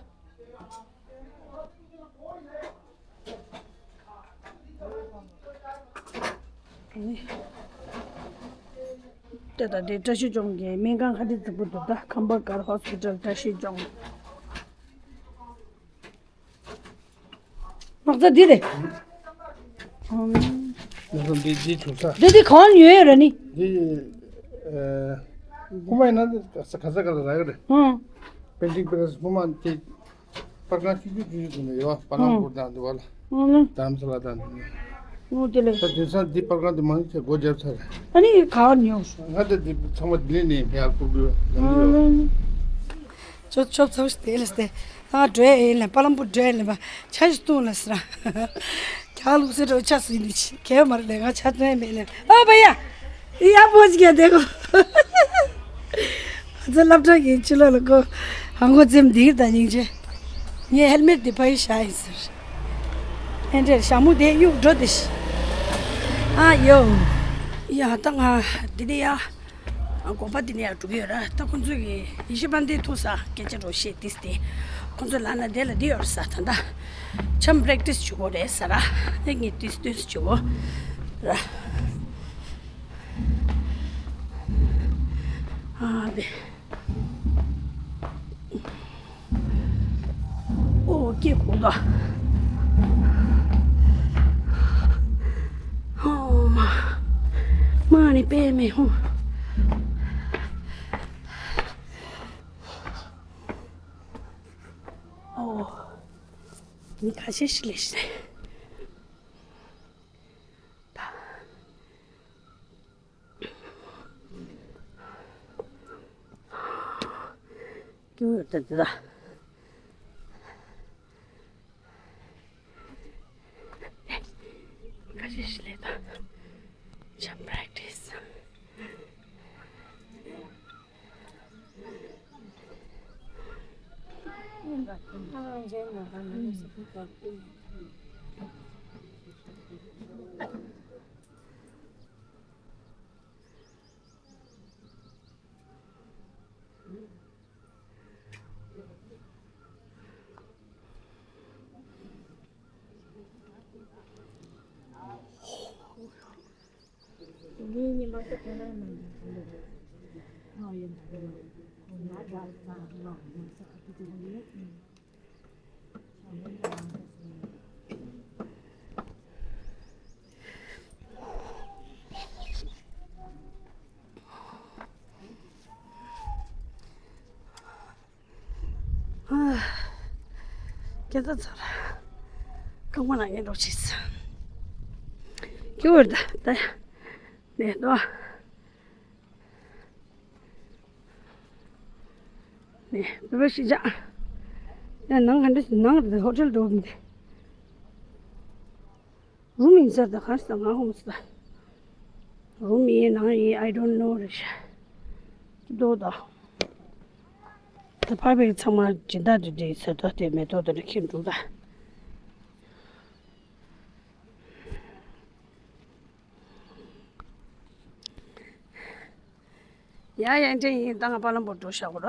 ཨ་ནི། དེ་ད་དེ་བཀྲ་ཤིས་ལྗོངས་ཀྱི་སྨན་ཁང་ཁ་བྲལ་རྫིག་པོ་འདུག་ད་ཁམས་པ་སྒར་ཧོ་སི་པི་ཊལ་བཀྲ་ཤིས་ལྗོངས། སྣག་ཚ་འདི་རེད། ཨམ། ང་ཚོ་འདི་འདི་བྱུག་ས། འདི་འདི་གང་ཉོས་ཡོད་ར་ནི། འདི། ཨ། ཁུག་མ་ཡིན་ན་འདི་ག་ས་ག་ས་ག་ལ་རག་གི་རེད། ཨང་། པེན་ཊིང་པེ་རེ་སི་ཁུག་མ་འདི། པར་ཁང་ཆུང་ཆུང་ཆུང་ཆུང་དེ་ནས་ཡོད་པ། ཨང་། པ་ལང་པུར་དང་འདི་བ་ལ། ཨང་། དྷ་རམ་ས་ལ་དང་འདི་ནས། ཨོ་དེ་ལས། ད་དེང་སང་འདི་པར་ཁང་དེ་མང་ཆེ་སྒོ་བརྒྱབ་ཚར། ཨ་ནི་ག་ཉོས་སོང་། ང་ད་འདི་ཚང་མ་ལྡི་ལི་ནས་ཕེབས་ཡག་ཕུག་གི་ཡོད། ཨང་། ཅོ་ཅོབ་ཚོགས་དེ་ལས་སྟེ། ང་འགྲོ་ཡ་ཡིན་ལ། པ་ལམ་པུར་འགྲོ་ཡ་ཡིན་ལ། ཆ་ཞིག་བཏུང་ལ་ཟེར། རྒྱ་ལུགས་སྲོལ་འགྲོ་ཆ་སུ་ཡིན་ནི་ཆི་གལ་མ་རེད་ལས། ང་ཆ་ཚང་མེད་ལ། ཨ་བ་ཡ། ཡ་བོ་ཅི་ག་དེ་གོ། ང་ཚོ་སློབ་གྲྭ་གི་ཕྱི་ལོགས་ལ་གོ། ཧང་གོ་ཙེམ་འདིར་དང་སྙིང་རྗེ། ངའི་ཧེལ་མེད་འདི་ཕ་ཡི་བཞག་ཡིན་ཟེར། ཨེ་འདྲེར་ཞྭ་མོ་དེ་གཡུག་འགྲོ་དེ་ཤི། ཨ་ཡོ། ཡ་ད་ང་འདི་ནས་ཡ། ཨ། དགོན་པ་འདི་ནས་ཡར་འགྲོ་གི་ཡོད་ར། ད་ཁོང་ཚོ་གི་ཡེ་ཤེས་དཔལ་ལྡན་ཐུག་ས་སྐད་ཆ་འདྲ་བཤད་དེ་སྟེ། ཁོང་ཚོ་ལ་ན་དེ་ལ་འདི་ཡོད་ར་ས། ད་ད་འཆམ་པྲེག་ཊི་སི་བྱེད་དགོས་རེད་ས་ར། ཨེ་ངས་དུས་དུས་སུ་བྱེད་དགོས་ར། ཨ་དེ། ཨོ་སྐྱེ་དགོས་ད། ཨོ་མ། མ་ནི་པད་མེད་ཧོ། ཨོ། མི་ཁ་ཤས་ཤིག་ལས་ཤེས། ཀྱུ་ཡོད་ད་དེ་ད། ཁ་ཤས་ཤིག་ལས་ད། འཆམ་པྲེག་ཊི་སི། སྐྱེ་ཚ་ཚར། རྐང་པ་ན་ངས་འགྲོ་ཆེས། སྐྱེ་བར་ད་ད་ནས་ཏོ། ནས་བོད་པ་ཤི་ཆག་ཡ་ནང་ག་འདྲ་ནང་ཧོ་ཊེལ་འགྲོ་གི་འདི། རུམ་ཡིན་ས་ད་ག་ས་ང་ཧོམ་ས། རུམ་ཡིན་ནང་ཡིན་I don't know རེད་ཤག་ཏོ་ད། ད་ཕ་བེག་ཚང་མ་སྦྱིན་བདག་འདི་འདྲའི་ཟེར་ཏོ་དེ་མེ་ཏོག་དེ་འདྲ་ཁྱེར་འདུག་ད། ཡ་ཡ་འདྲ་ཡིན། ད་ང་པ་ལམ་པོར་འགྲོ་བཞག་གོ་ར།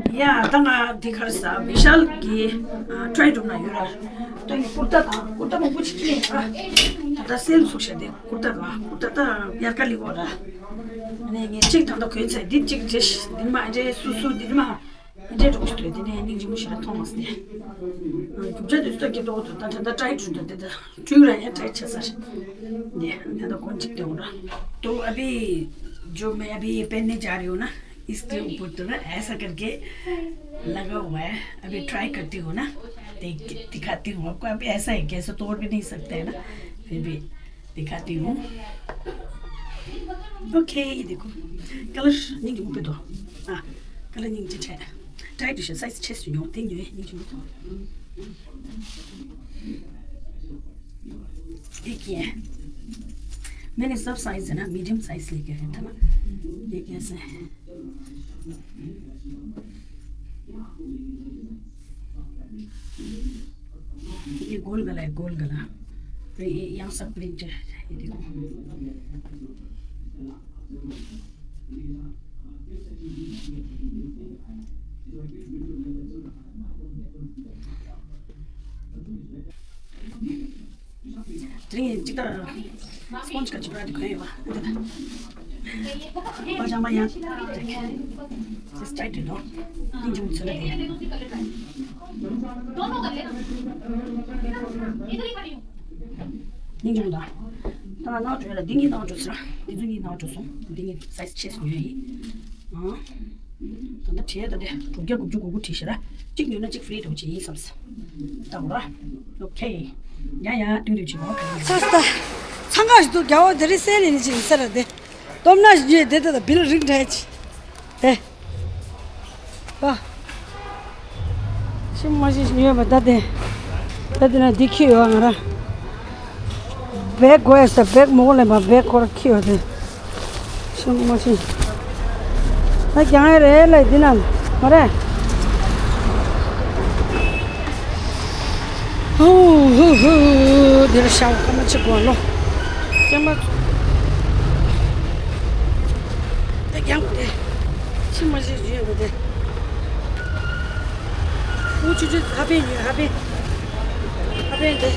ཡ་ད་ང་འདི་གར་ས་བི་ཤལ་གྱི་ཨ་ཊི་རའི་སྒྲུབ་ན་ཡོད་ར། ད་ངས་ཀུར་ཏ་དང་ཀུར་ཏ་མང་པོ་ཅིག་ཁྱེར་ཡོད་ར། ད་ད་སེལ་ཚུགས་ཤག་དེ་ཀུར་ཏ་དང་ཀུར་ཏ་ད་ཡར་ཀ་ལི་གོ་ར། ནས་ངས་གཅིག་ད་ལྟ་གོན་ཚེ་འདི་གཅིག་རེ་ཞིག་འདི་མ་འདྲེ་སུ་སུ་འདི་མ། འདྲེ་འགྲོ་གི་འདུག་དེ་ནས་སྙིང་རྗེ་མོ་ཞིག་ལ་མཐོང་མ་སོང་སྟེ། རྒྱུ་ཆ་དེ་ཚོ་སྐྱེ་ཏོག་ཏོ་ད་ད་ད་ཊི་རའི་སྒྲུབ་ད་དེ་ད་ཁྲུས་ར་ཡ་ཊི་རའི་བྱ་ས་རེད། འདི་ད་ད་གོན་གཅིག་དེ་འོང་ར། तो अभी जो मैं अभी ये पहनने जा रही हूँ ना, इसके ऊपर तो ना ऐसा करके लगा हुआ है। अभी ट्राई करती हूँ ना, देख, दिखाती हूँ आपको। अभी ऐसा है, कैसे तोड़ भी नहीं सकते हैं ना, फिर भी दिखाती हूँ। ओके, ये देखो, कलर नहीं ऊपर दो। हाँ, कलर नहीं चाहिए। टाइट है, साइज छः सौ नहीं होते, नहीं है, नहीं चाहिए। एक ही है। मैंने सब साइज है ना, मीडियम साइज लेके आया था ना। ये कैसा है? ये गोल गला है, गोल गला। तो ये यहाँ सब प्रिंट है, ये देखो। དེ་རིང་ཅིག་ལྟར་སྤོན་ཇི་ག་ཅིག་ར་དེ་གོན་ཡོད་པ། འདི་ད། པ་ཅང་མ་ཡང་། Just try to know. སྙིང་རྗེ་མོ་ཚོད་ལ་དེ། སྙིང་རྗེ་མོ་དང་། ད་ང་ནང་འགྲོ་ཡ་ལ་འདི་གཉིས་ནང་འགྲོ་ཟེར། འདི་ཚོ་གཉིས་ནང་འགྲོ་སོང་། འདི་གཉིས་size ཆེ་སུ་ཉོས་ཡིན། ཨང་། ད་ལྟ་བྲིས་ད་དེ་དྲུག་བརྒྱ་དགུ་བཅུ་གོ་དགུ་བྲིས་ཤག་ར། གཅིག་ཉོས་ན་གཅིག་free་འདྲ་བོ་ཅིག་ཡིན་བསམས། ད་འོ་ར། Okay. ཡ་ཡ་དུས་དུས་ཅིག་འོ་ག་ཡིན། ས་ས། འཚང་ཁ་ཞིག་འདུག་རྒྱ་བོ་དེ་རིང་སེ་ལེ་ནི་ཅིག་ཡིན་ས་ར་དེ། སྟོབས་ན་ཞིག་ཉོས་དེ་ད་ད་བིལ་རིགས་འདྲ་ཅིག་དེ། པ། ཤི་མ་ཤི་ཉོས་པ་ད་དེ། ད་དེ་ན་འདི་ཁྱི་ཡོད་ང་ར། བེག་དགོས་ས་བེག་མོ་ལེན་པ་བེག་ཁོ་ར་ཁྱི་ཡོད་དེ། ཤི་མ་ཤི། ད་རྒྱང་ཡ་རེད་ལ་འདི་ན་མ་རེད། ཧུ་ཧུ་ཧུ། འདི་ལ་ཤ་བ་ཁ་མ་ཆེ་གོ་ལོ། ཀྱེ་མ། ད་རྒྱང་དེ། ཤི་མ་ཤི་ཡོད་དེ། ཨུ་ཆུ་ཆུ་ཧ་པེ་ཡོད་ཧ་པེ། ཧ་པེ་འདི།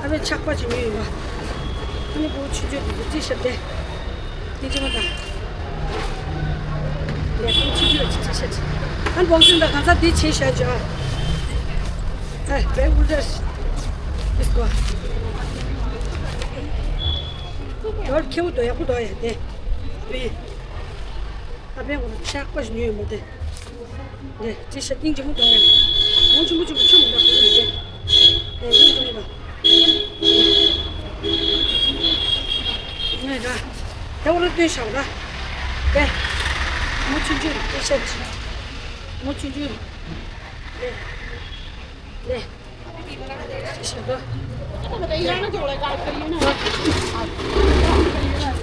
ཧ་པེ་ཆག་པ་ཅིག་ཉོས་ཡོད་པ། ཨ་ནི་ཨུ་ཆུ་ཆུ་འདི་ཅི་ཤར་ཏེ། འདི་ཅི་མ་ད། ཡ་ཨུ་ཆུ་ཆུ་ལ་ཅི་ཅི་ཤར་ཅི། ཨན་བོག་སིང་ད་གང་ས་འདི་ཆེ་ཤར་ཅི་ཨ། ཨ་བེ་ཨུ་ཟར། ཨིས་གོ། ཡོར་ཁེའུ་དོ་ཡག་པོ་དོ་ཡ་དེ། ཨ་པེ། ཨ་པེ་ངོ་ཆག་པ་ཞིག་ཉོས་ཡོད་མོ་དེ། དེ་ཅི་ཤ་ཏིང་ཅི་མོ་དོ་ཡ། ངོ་ཆུང་མོ་ཆུང་མོ་ཆུང་མོ་འདྲ་པོ་ཡོད་དེ། དེ་ཏིང་ཅི་མོ་དོ། ངས་ར། དེ་འོ་ལ་སྟོན་ཤག་ར། དེ། ངོ་ཆུང་ཆུང་ཅི་ཤ་ཅི། ངོ་ཆུང་ཆུང་། དེ། དེ།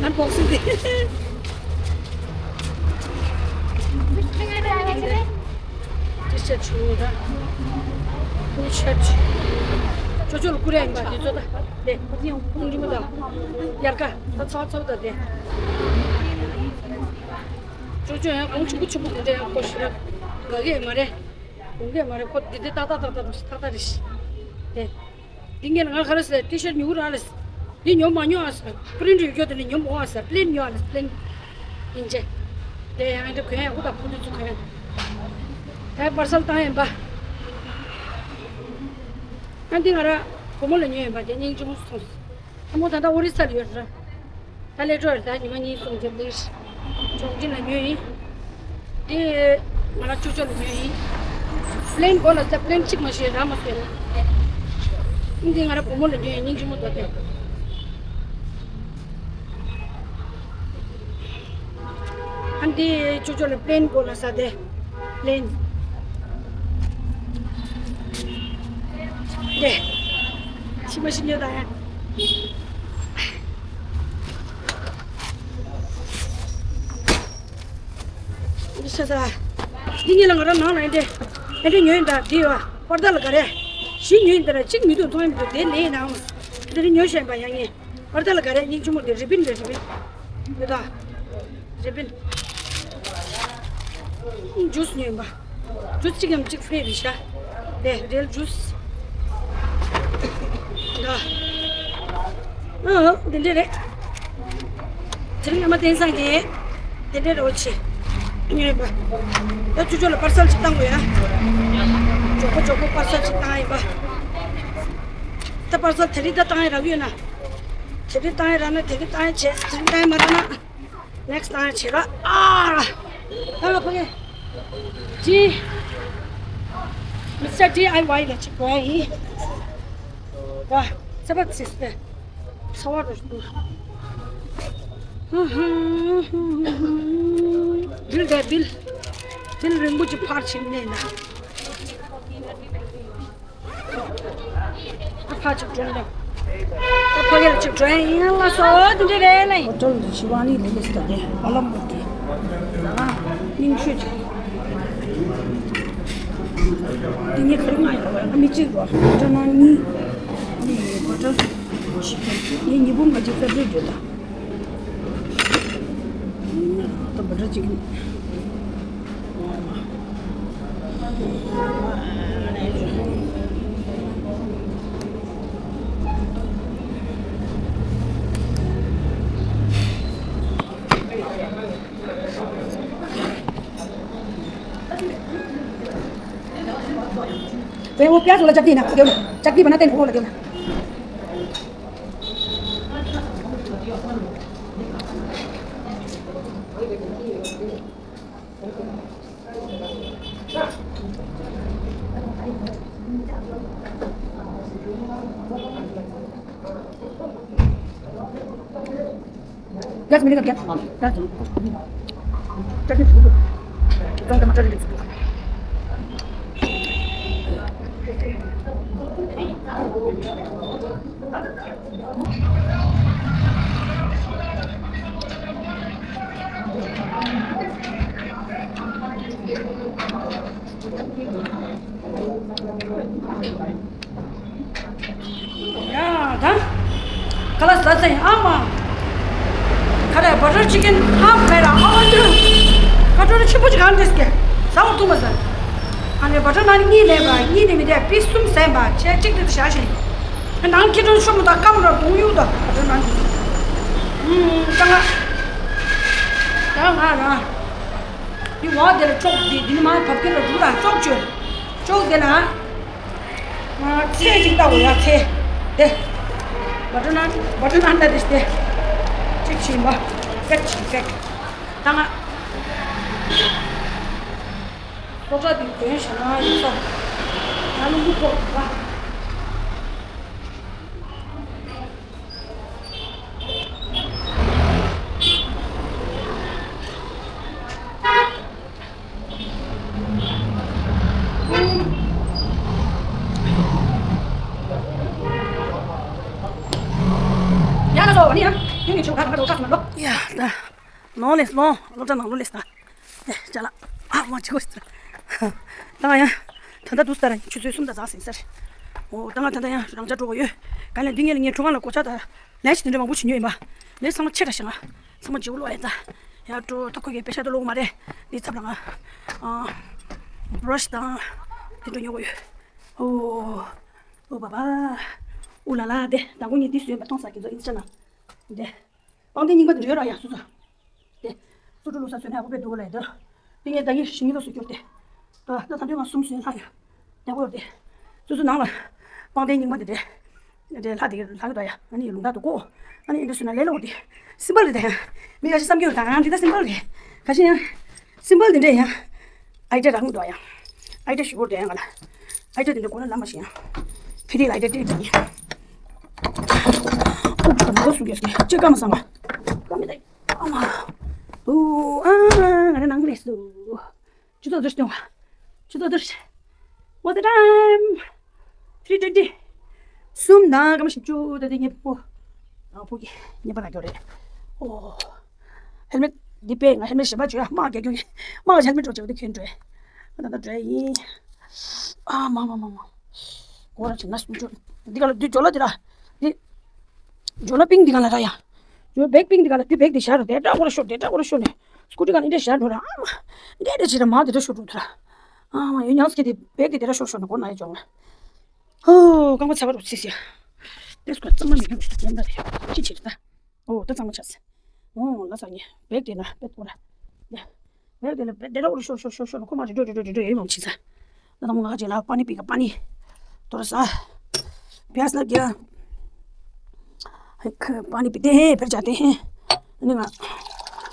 Unboxing དེ། T-shirt ཆུང་ངུ་དང་། T-shirt ཅོ་ཅོ་ལ་ཀུ་རེ་ཡིན་པ་འདི་ཚོ་དང་། དེ། ཁུང་འགྲིམ་པ་དང་། དབྱར་ཁ་ད་ཚ་བ་ཚ་བ་དང་དེ། ཅོ་ཅོ་ཡང་གོང་ཆུང་པོ་ཆུང་པོ་དེ་འདྲ་ཡང་ཁོ་ཤི་ར་དགའ་གི་མ་རེད། དགོངས་ཀྱི་མ་རེད་ཁོ་འདི་འདི་ཏག་ཏག་ཏག་ཏག་རེད་ཏག་ཏག་རེད། དེ། འདི་ངས་ང་ག་རེ་ཟེར་T-shirt ཉོ་གི་རག་ལས། འདི་ཉོ་མ་མྱོང་ཨ་ཟེར། པི་རིན་ཊི་ཡོད་རྒྱུ་དེ་ནི་ཉོ་མ་འོང་ཨ་ཟེར། པི་ལེན་ཉོ་ཨ་ལས་པི་ལེན། ཡིན་ཅེ། དེ་ཡང་འདི་གོན་ཡག་པོ་དང་ཕུ་དུ་ཚུ་གོན་ཡག་ཨེ་པར་སལ་བཏང་ཡིན་པ། ཨ་འདི་ང་ར་བུ་མོ་ལ་ཉོས་ཡིན་པ་དེ་སྙིང་རྗེ་མོ་སོང་། ཨ་མོ་ད་ལྟ་ཨོ་རི་ས་ལ་ཡོད་རེད། ད་ལས་འགྲོ་རེད་ད་ཉི་མ་གཉིས་གསུམ་རྒྱབ་ལེ་ཤི། ཆོག་མཆན་ལ་ཉོས་ཡིན། དེ་ང་རང་ཅོ་ཅོ་ལ་ཉོས་ཡིན། པི་ལེན་གོ་ལ་ས་པི་ལེན་གཅིག་མ་ཤེས་ར་མ་ཟེར། འདི་ང་རང་བུ་མོ་ལ་ཉོས་ཡིན་སྙིང་རྗེ་མོ་དོ་དེ། ཨ་འདི་ཅོ་ཅོ་ལ་པི་ལེན་གོ་ལ་ས་དེ། པི་ལེན། དེ། ཤི་མ་ཤི་ཉོས་ད་ཡ། འདི་ཤ་ཟ། འདི་གཉིས་ལ་ང་རང་ནང་ལ་ཨེ་འདྲས། ཨེ་འདྲས་ཉོས་ཡིན་ད་འདི་ཡོད། པར་ད་ལ་ག་རེ། བཞི་ཉོས་ཡིན་ད་ར་གཅིག་མི་འདུག་མཐོང་ཡིན་མི་འདུག་དེ་ལས་ནའང་། འདི་རེ་ཉོས་བཞག་ཡིན་པ་ཡང་ངས། པར་ད་ལ་ག་རེ་སྙིང་རྗེ་མོ་འདི་རི་བིན་རེད་རི་བིན། འདི་ད། རི་བིན། ཇུས་ཉོས་ཡིན་པ། ཇུས་གཅིག་གམ་གཅིག་ཧྥི་རི་རེད་ཤག་དེ་རེལ་ཇུས། ད། ཨ་འདི་འདྲས་རེད། དེ་རིང་ཨ་མ་བསྟན་བཟང་གིས་དེ་འདྲས་རོ་ཆེ་ཉོས་པ། ད་ཅོ་ཅོ་ལ་པར་སལ་ཅིག་བཏང་དགོས་ཡ། མགྱོགས་པོ་མགྱོགས་པོ་པར་སལ་ཅིག་བཏང་ཡིན་པ། ད་པར་སལ་དེ་རིང་ད་བཏང་ཡ་རག་ཡོད་ན། དེ་རིང་བཏང་ཡ་རག་ན་དེ་རིང་བཏང་ཡ་བྱས་དེ་རིང་བཏང་ཡ་མ་རག་ན། next time བྱེད་ར། ཨ། ཨ་ཕ་གི། ཇི། མི་སི་ཊར་ཌི་ཨའི་ཝའི་ལ་ཅིག་དགོས་ཡིན། ད་ཚ་བ་ཚིག་སྟེ། ཚ་བ་རུ་འདུག་བིལ་དེ་བིལ། བིལ་རིང་པོ་ཅིག་ཕར་ཕྱིན་ནས་ན། ཨ་ཕ་ཅིག་འགྲོ་ལེ། ཨ་ཕ་གི་ལ་ཅིག་འགྲོ་ཡ་ཡིན་ལ་སོ་དེ་འདྲ་རེད་ལེ། ཧོ་ཊེལ་དུ་ཤི་ཝ་ནི་ལེ་ལེ་སི་ད་རེད་བ་ལམ་བུ་གི། ཨ་སྙིང་ཤོས་ཅིག་དེ་ནས་ཁ་རི་ང་ཡོད་བ་ང་མི་གཅིག་རོ་ཧོ་ཊེལ་ནང་གཉིས། ནི་ཧོ་ཊེལ་ཞིག་ངས་ཉི་འབུམ་ང་གཅིག་ས་བྲིས་འགྲོ་ད། ད་བ་ཊར་ཅིག་ཨོ་མ། तो वो प्याज वाला चटनी ना, देना। चटनी बनाते हैं, वो वाला देना। गैस मिलेगा क्या? गैस। चटनी। एकदम टमाटर। ཡ་ད། ཁ་ལག་ཟ་ཚེ་ཨ་མ། ཁ་ལག་བ་ཊར་ཅི་ཀན་ཨ་མ་ཕེ་ར་ཨ་མ་ཏུ། ཁ་ཏོ་ར་ཆེན་པོ་ཅིག་གང་འདྲེས་ཀྱི། ཟ་བ་ཐུབ་མ་ཟ། ཨ་ནི་བ་ཊར་ནང་གཉིས་ལེན་པ་གཉིས་ནི་མི་དེ་པིས་གསུམ་ཟན་པ་ཆེ་གཅིག་དེ་དུ་བཞག་ཤིང་། ནང་ཁྱི་ཏོ་ཤོ་མོ་དང་སྐམ་ར་གདོང་གཡུག་དང་བ་ཊར་ནང་གི། ཨུམ་ད་ང་། ད་ང་ར། འདི་བ་དེ་ལ་ཅོག་འདི་འདི་ནི་མ་བབ་ཁྱེར་ལ་འདུག་ལ་ཅོག་བཅོས། ཅོག་དེ་ལ། ཚེ་གཅིག་ལྟ་བུ་ཡ་ཚེ། དེ། བ་ཊར་ནན་བ་ཊར་ནན་ལྟ་དེ་སྟེ། གཅིག་བྱིན་པ། སྐད་ཅིག་སྐད། ད་ང་། སོ་ཁྲ་དེ་གྱོན་བྱ་ན་ཡིན་ས། ང་ལུང་པོ་ཐོག་བ། ཡ་ད། ནོ་ལེས་ནོ། སློབ་གྲྭ་ནང་ལོ་ལེས་ད། ཅ་ལག་ཨ་མ་ཆེ་གོ་ཞིག་ད་ང་ཡང་། ད་ལྟ་དུས་ལྟར་ཆུ་ཚོད་གསུམ་དང་ཟག་ཟིན་ཟེར། འོ་ད་ང་ད་ལྟ་ཡང་རང་ཅག་འགྲོ་གི་ཡོད། ག་ལ་འདི་ངས་ལ་ངའི་ཁྲུང་ཁ་ལ་གོ་ཆ་ད། ལན་ཞིག་དེ་འདྲ་མང་པོ་བྱེད་མྱོང་ཡིན་པ། ལན་ཚང་མ་ཆེ་དྲགས་ཤག་ང་། ཚང་མ་བརྗེ་པོ་ལོག་ཡིན་ད། ཡ་འགྲོ་ད་ཁོ་གའི་པེ་ཤ་ད་ལོག་མ་རེད། འདི་ཚབ་ལ་ང་། ཨ། བྷ་ར་ཤི་དང་། དེ་འདྲ་ཉོ་གི་ཡོད། ཨོ། ཨོ་བ་བ། ཨུ་ལ་ལ་དེ་ད་ཁོ་ངས་འདི་བཟོས་པ་མཐོང་ས་ཀྱི་ཚོ་ཨིན་སི་ཊ་ན། དེ། པང་གདན་རྙིང་པ་འདི་འདྲ་ཡོད་ར་ཡ་སོ་སོ། དེ། སོ་སོ་བླུགས་ས་བཟོས་ན་ཡག་པོ་དཔེ་འདུག་ག་ལས་འདི། དེ་ངས་ད་གིན་ཞིང་ངེས་ལོགས་སུ་བསྐྱུར་ཏེ། ད་ད་ད་དུང་ང་གསུམ་བཟོས་ལྷག་ཡོད། ཡག་པོ་ཡོད་དེ། སོ་སོ་ནང་ལ། པང་གདན་རྙིང་པ་འདི་འདྲ། འདི་འདྲ་ལྷག་དེ་ལྷག་ཡོད་ད་ཡ། ཨ་ནི་ལུང་ཐག་ཏུ་བཀོག་ཨ་ནི་འདི་བཟོས་ན་ལས་སླ་པོ་དེ། སིམ་པལ་རེད་ད་ཡ། མི་ཁ་ཤས་བསམ་གྱི་ཡོད་ད་ང་འདི་ད་སིམ་པལ་རེད། ཁ་ཤས་ཡང་། སིམ་པལ་འདི་འདྲ་ཡང་། ཨའི་ཌི་ཡ་རག་མི་འདུག་ཡང་། ཨའི་ཌི་ཡ་ཞུ་བོར་དེ་ཡང་ང་ལ། ཨའི་ཌི་ཡ་དེ་འདྲ་གོ་ན་ལ་མ་ཤེས་ཡང་། ཕི་དེ་ལ་ཨའི་ཌི་ཡ་དེ་འདྲ་ཡིན། ཨུ་ཁ་མི་འདུག་སུ་གེ་སུ་གེ་ཅི་ཀ་མ་སང་བ། ཀ་མི་ད་ཨ་མ། ཨུ་ཨ་ང་རེ་ནང་ལས་སུ། ཆུ་ཚོད་བདུན་ཞིག་བཏང་བ། ཆུ་ཚོད་བདུན་ཞིག What's the time? Three twenty. གསུམ་དང་སྐར་མ་བཞི་བཅུ་ད་ལྟ་ངས་ཕོ། ཨ་ཕོ་གི་ཉེས་པ་ལ་འགྱོ་རེད། ཨོ། ཧེལ་མེད་འདི་པས་ང་ཧེལ་མེད་གཞན་པ་བྱོས་ཨ་དམག་རྒྱག་རྒྱུ་ཡིན། དམག་ཧེལ་མེད་འགྲོ་བྱེད་པ་འདི་གྱོན་འགྲོ། ང་ད་ལྟ་འགྲོ་ཡིན། ཨ་མ་མ་མ་མ། གོ་ར་ཅིག་ན་སུ་འགྲོ། འདི་ག་ལ་འདི་ཇོ་ལ་འདི་ར། འདི། ཇོ་ལ་པིང་འདི་ག་ལ་ར་ཡ། ཇོ་བེག་པིང་འདི་ག་ལ་འདི་བེག་འདི་ཤར་ར་དེ་འདྲ་གོ་ར་ཤོར་དེ་འདྲ་གོ་ར་ཤོར་ནས། སྐུ་དྲི་ག་ལ་འདི་འདྲ་ཤར་འགྲོ་ར་ཨ་མ། འདི་འདྲ་ཅིག་ར་མ་དེ་འདྲ་ཤོར་འགྲོ་ཐུ་ར། ཨ་མ་ཡོད་ཉག་སྐྱེ་དེ་བེག་དེ་དེ་འདྲ་ཤོར་ཤོར་ནས་གོ་ན་ཡ་ཇོ་ང་། ཧོ། རྐང་པ་ཚ་བ་རུ་ཚིག་ཟེར། ཏེས་ཁོ་གཙང་མ་མི་རྒྱུག་ཞིག་ཡན་པ་རེད། ཅི་བྱེད་ད། ཨོ་ད་གཙང་མ་ཆགས་ཟེར། ཨོ་ལ་ས་ཉེ་བེག་དེ་ན་བེག་ཁོ་ར། ཡ། བེག་དེ་ལ་བེག་དེ་ར་འུ་རུ་ཤོར་ཤོར་ཤོར་ཤོར་ཁོ་མ་རེ་འགྲོ་འགྲོ་འགྲོ་འགྲོ་ཡོད་མང་ཆི་ས། ད་དང་ང་ཅི་ལ་པ་ནི་པི་ག་པ་ནི། དོ་ར་ས། प्यास लग गया। पानी पीते हैं फिर जाते हैं। नहीं ना।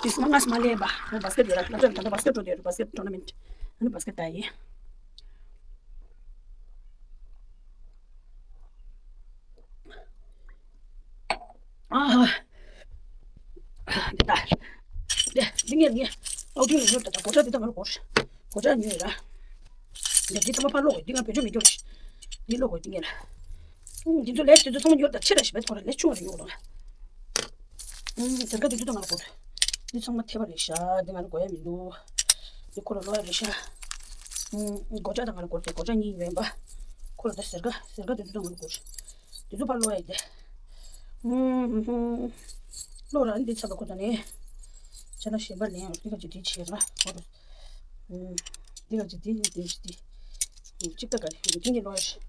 इस मंगस माले बा। बास्केट दे रहा। मतलब बास्केट दे रहा। Basket tournament. है ना बास्केट आई है। ཨ་ཧ། འདི་ལྟ། འདི་འདི་ངས་ངས་ཨོ་ཌི་ཡོ་ཉོས་ད་ད་གོ་ཆ་འདི་ད་ང་ལ་གོ་གོ་ཆ་ཉོས་ཡོད་ད། འདི་འདི་ཚང་མ་ཕར་ཀློག་དགོས། འདི་ང་བེད་སྤྱོད་མི་སྐྱོར་ཞིག་འདི་ཀློག་དགོས་འདི་ངས་ལ། ཨུམ་འདི་ཚོ་ལས་འདི་ཚོ་ཚང་མ་ཉོས་ད་ཆེ་དྲགས་ཤིག་བེད་ཁོ་ར་ལས་ཆུང་བ་རེ་ཉོ་དང་། ཨུམ་ཟེར་ཀ་འདི་ཚོ་ད་ང་ལ་གོ། འདི་ཚང་མ་ཐེབས་པ་རེད་ཤག་འདི་ང་ལ་དགོས་ཡ་མི་འདུག་འདི་ཁོ་ར་ཀློག་ཡ་རེད་ཤག་ཨུམ་གོ་ཆ་ད་ང་ལ་གོ་ཚེ་གོ་ཆ་གཉིས་ཡོད་པ། ཁོ་ར་ད་ཟེར་ཀ་ཟེར་ཀ་འདི་ཚོ་ད་ང་ལ་གོ། དེ་ཚོ་ཕར་ཀློག་ཡ་དེ། ཨུམ། ཀློག་ར་འདི་ཚ་བ་ཁོ་ད་ནི། ཆ་ན་གཞན་པ་ལེན་ཡང་འདི་ག་ཅིག་འདི་བྱེད་ར་ཁོ་ར། ཨུམ། འདི་ག་ཅི་འདི་འདི་འདི་འདི་གཅིག་ད་ག་རེ་འདི་འདི་ལོ་ཡ་ཤི།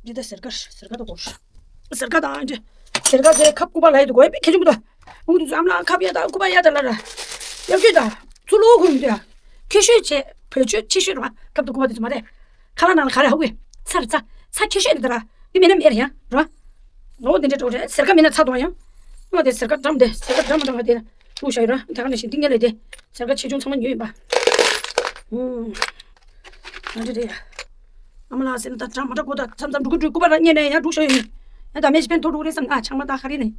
འདི་ད་ཟེར་ག་ཟེར་ག་ད་གོ་ཤི། ཟེར་ག་ད་འདི་ཟེར་ག་དེ་ཁབ་སྐུད་པ་ལ་ཡི་དུ་གོ་ཡ་པི་ཁེ་ཆུང་པོ་ད། འུ་འདི་ཚོ་ཨམ་ལ་ཁབ་ཡ་ད་སྐུད་པ་ཡ་ད་ལ་ར། ཡ་ཁྱོད་ད་ཚུ་ལོ་ཁུར་མི་འདུག་ཡ། ཁྱོད་ཤོད་བྱེད་བོད་ཆོས་ཆེ་ཤོས་ར་ཁབ་ཏུ་སྐུད་པ་དེ་ཚོ་མ་རེད། ཁ་ལག་ནང་ལ་ག་རེ་ཧ་གོ་ཡ། ཚ་རེད་ཚ། ཚ་ཁྱོད་ཤོད་འདི་ད་ར། འདི་མེད་ན་མེད་རེད་ཡ་ར། ལོ་དེ་འདྲ་འགྲོ་རེད་ཟེར་ག་མེད་ན་ཚ་དོ་ཡ། ང་དེ་ཟེར་ག་འགྲམ་དེ་ཟེར་ག་འགྲམ་མ་འགྲམ་ག་དེ། བླུགས་བཞག་ཡོད་ར། ད་ག་ནང་བཞིན་འདི་ངས་ལས་དེ་ཟེར་ག་ཆེ་ཆུང་ཚང་མ་ཉོས་ཡིན་པ། ཨུམ། ང་འདྲ་རེད་ཡ། ཨ་མ་ལགས་ཟེར་ན་ད་འདྲ་མ་འདྲ་གོ་ད་མཚམས་མཚམས་འགྲོ་གི་འགྲོ་སྐུད་པ་ར་རྙེད་ནས་ཡ་འགྲོ་ཤོག་ཡོད། ཡ་ད་མེད་ཅི་ཕན་ཐོགས་འགྲོ་རེད་བསམ་ཨ་ཆང་མ་ད་ག་རེ་ནས།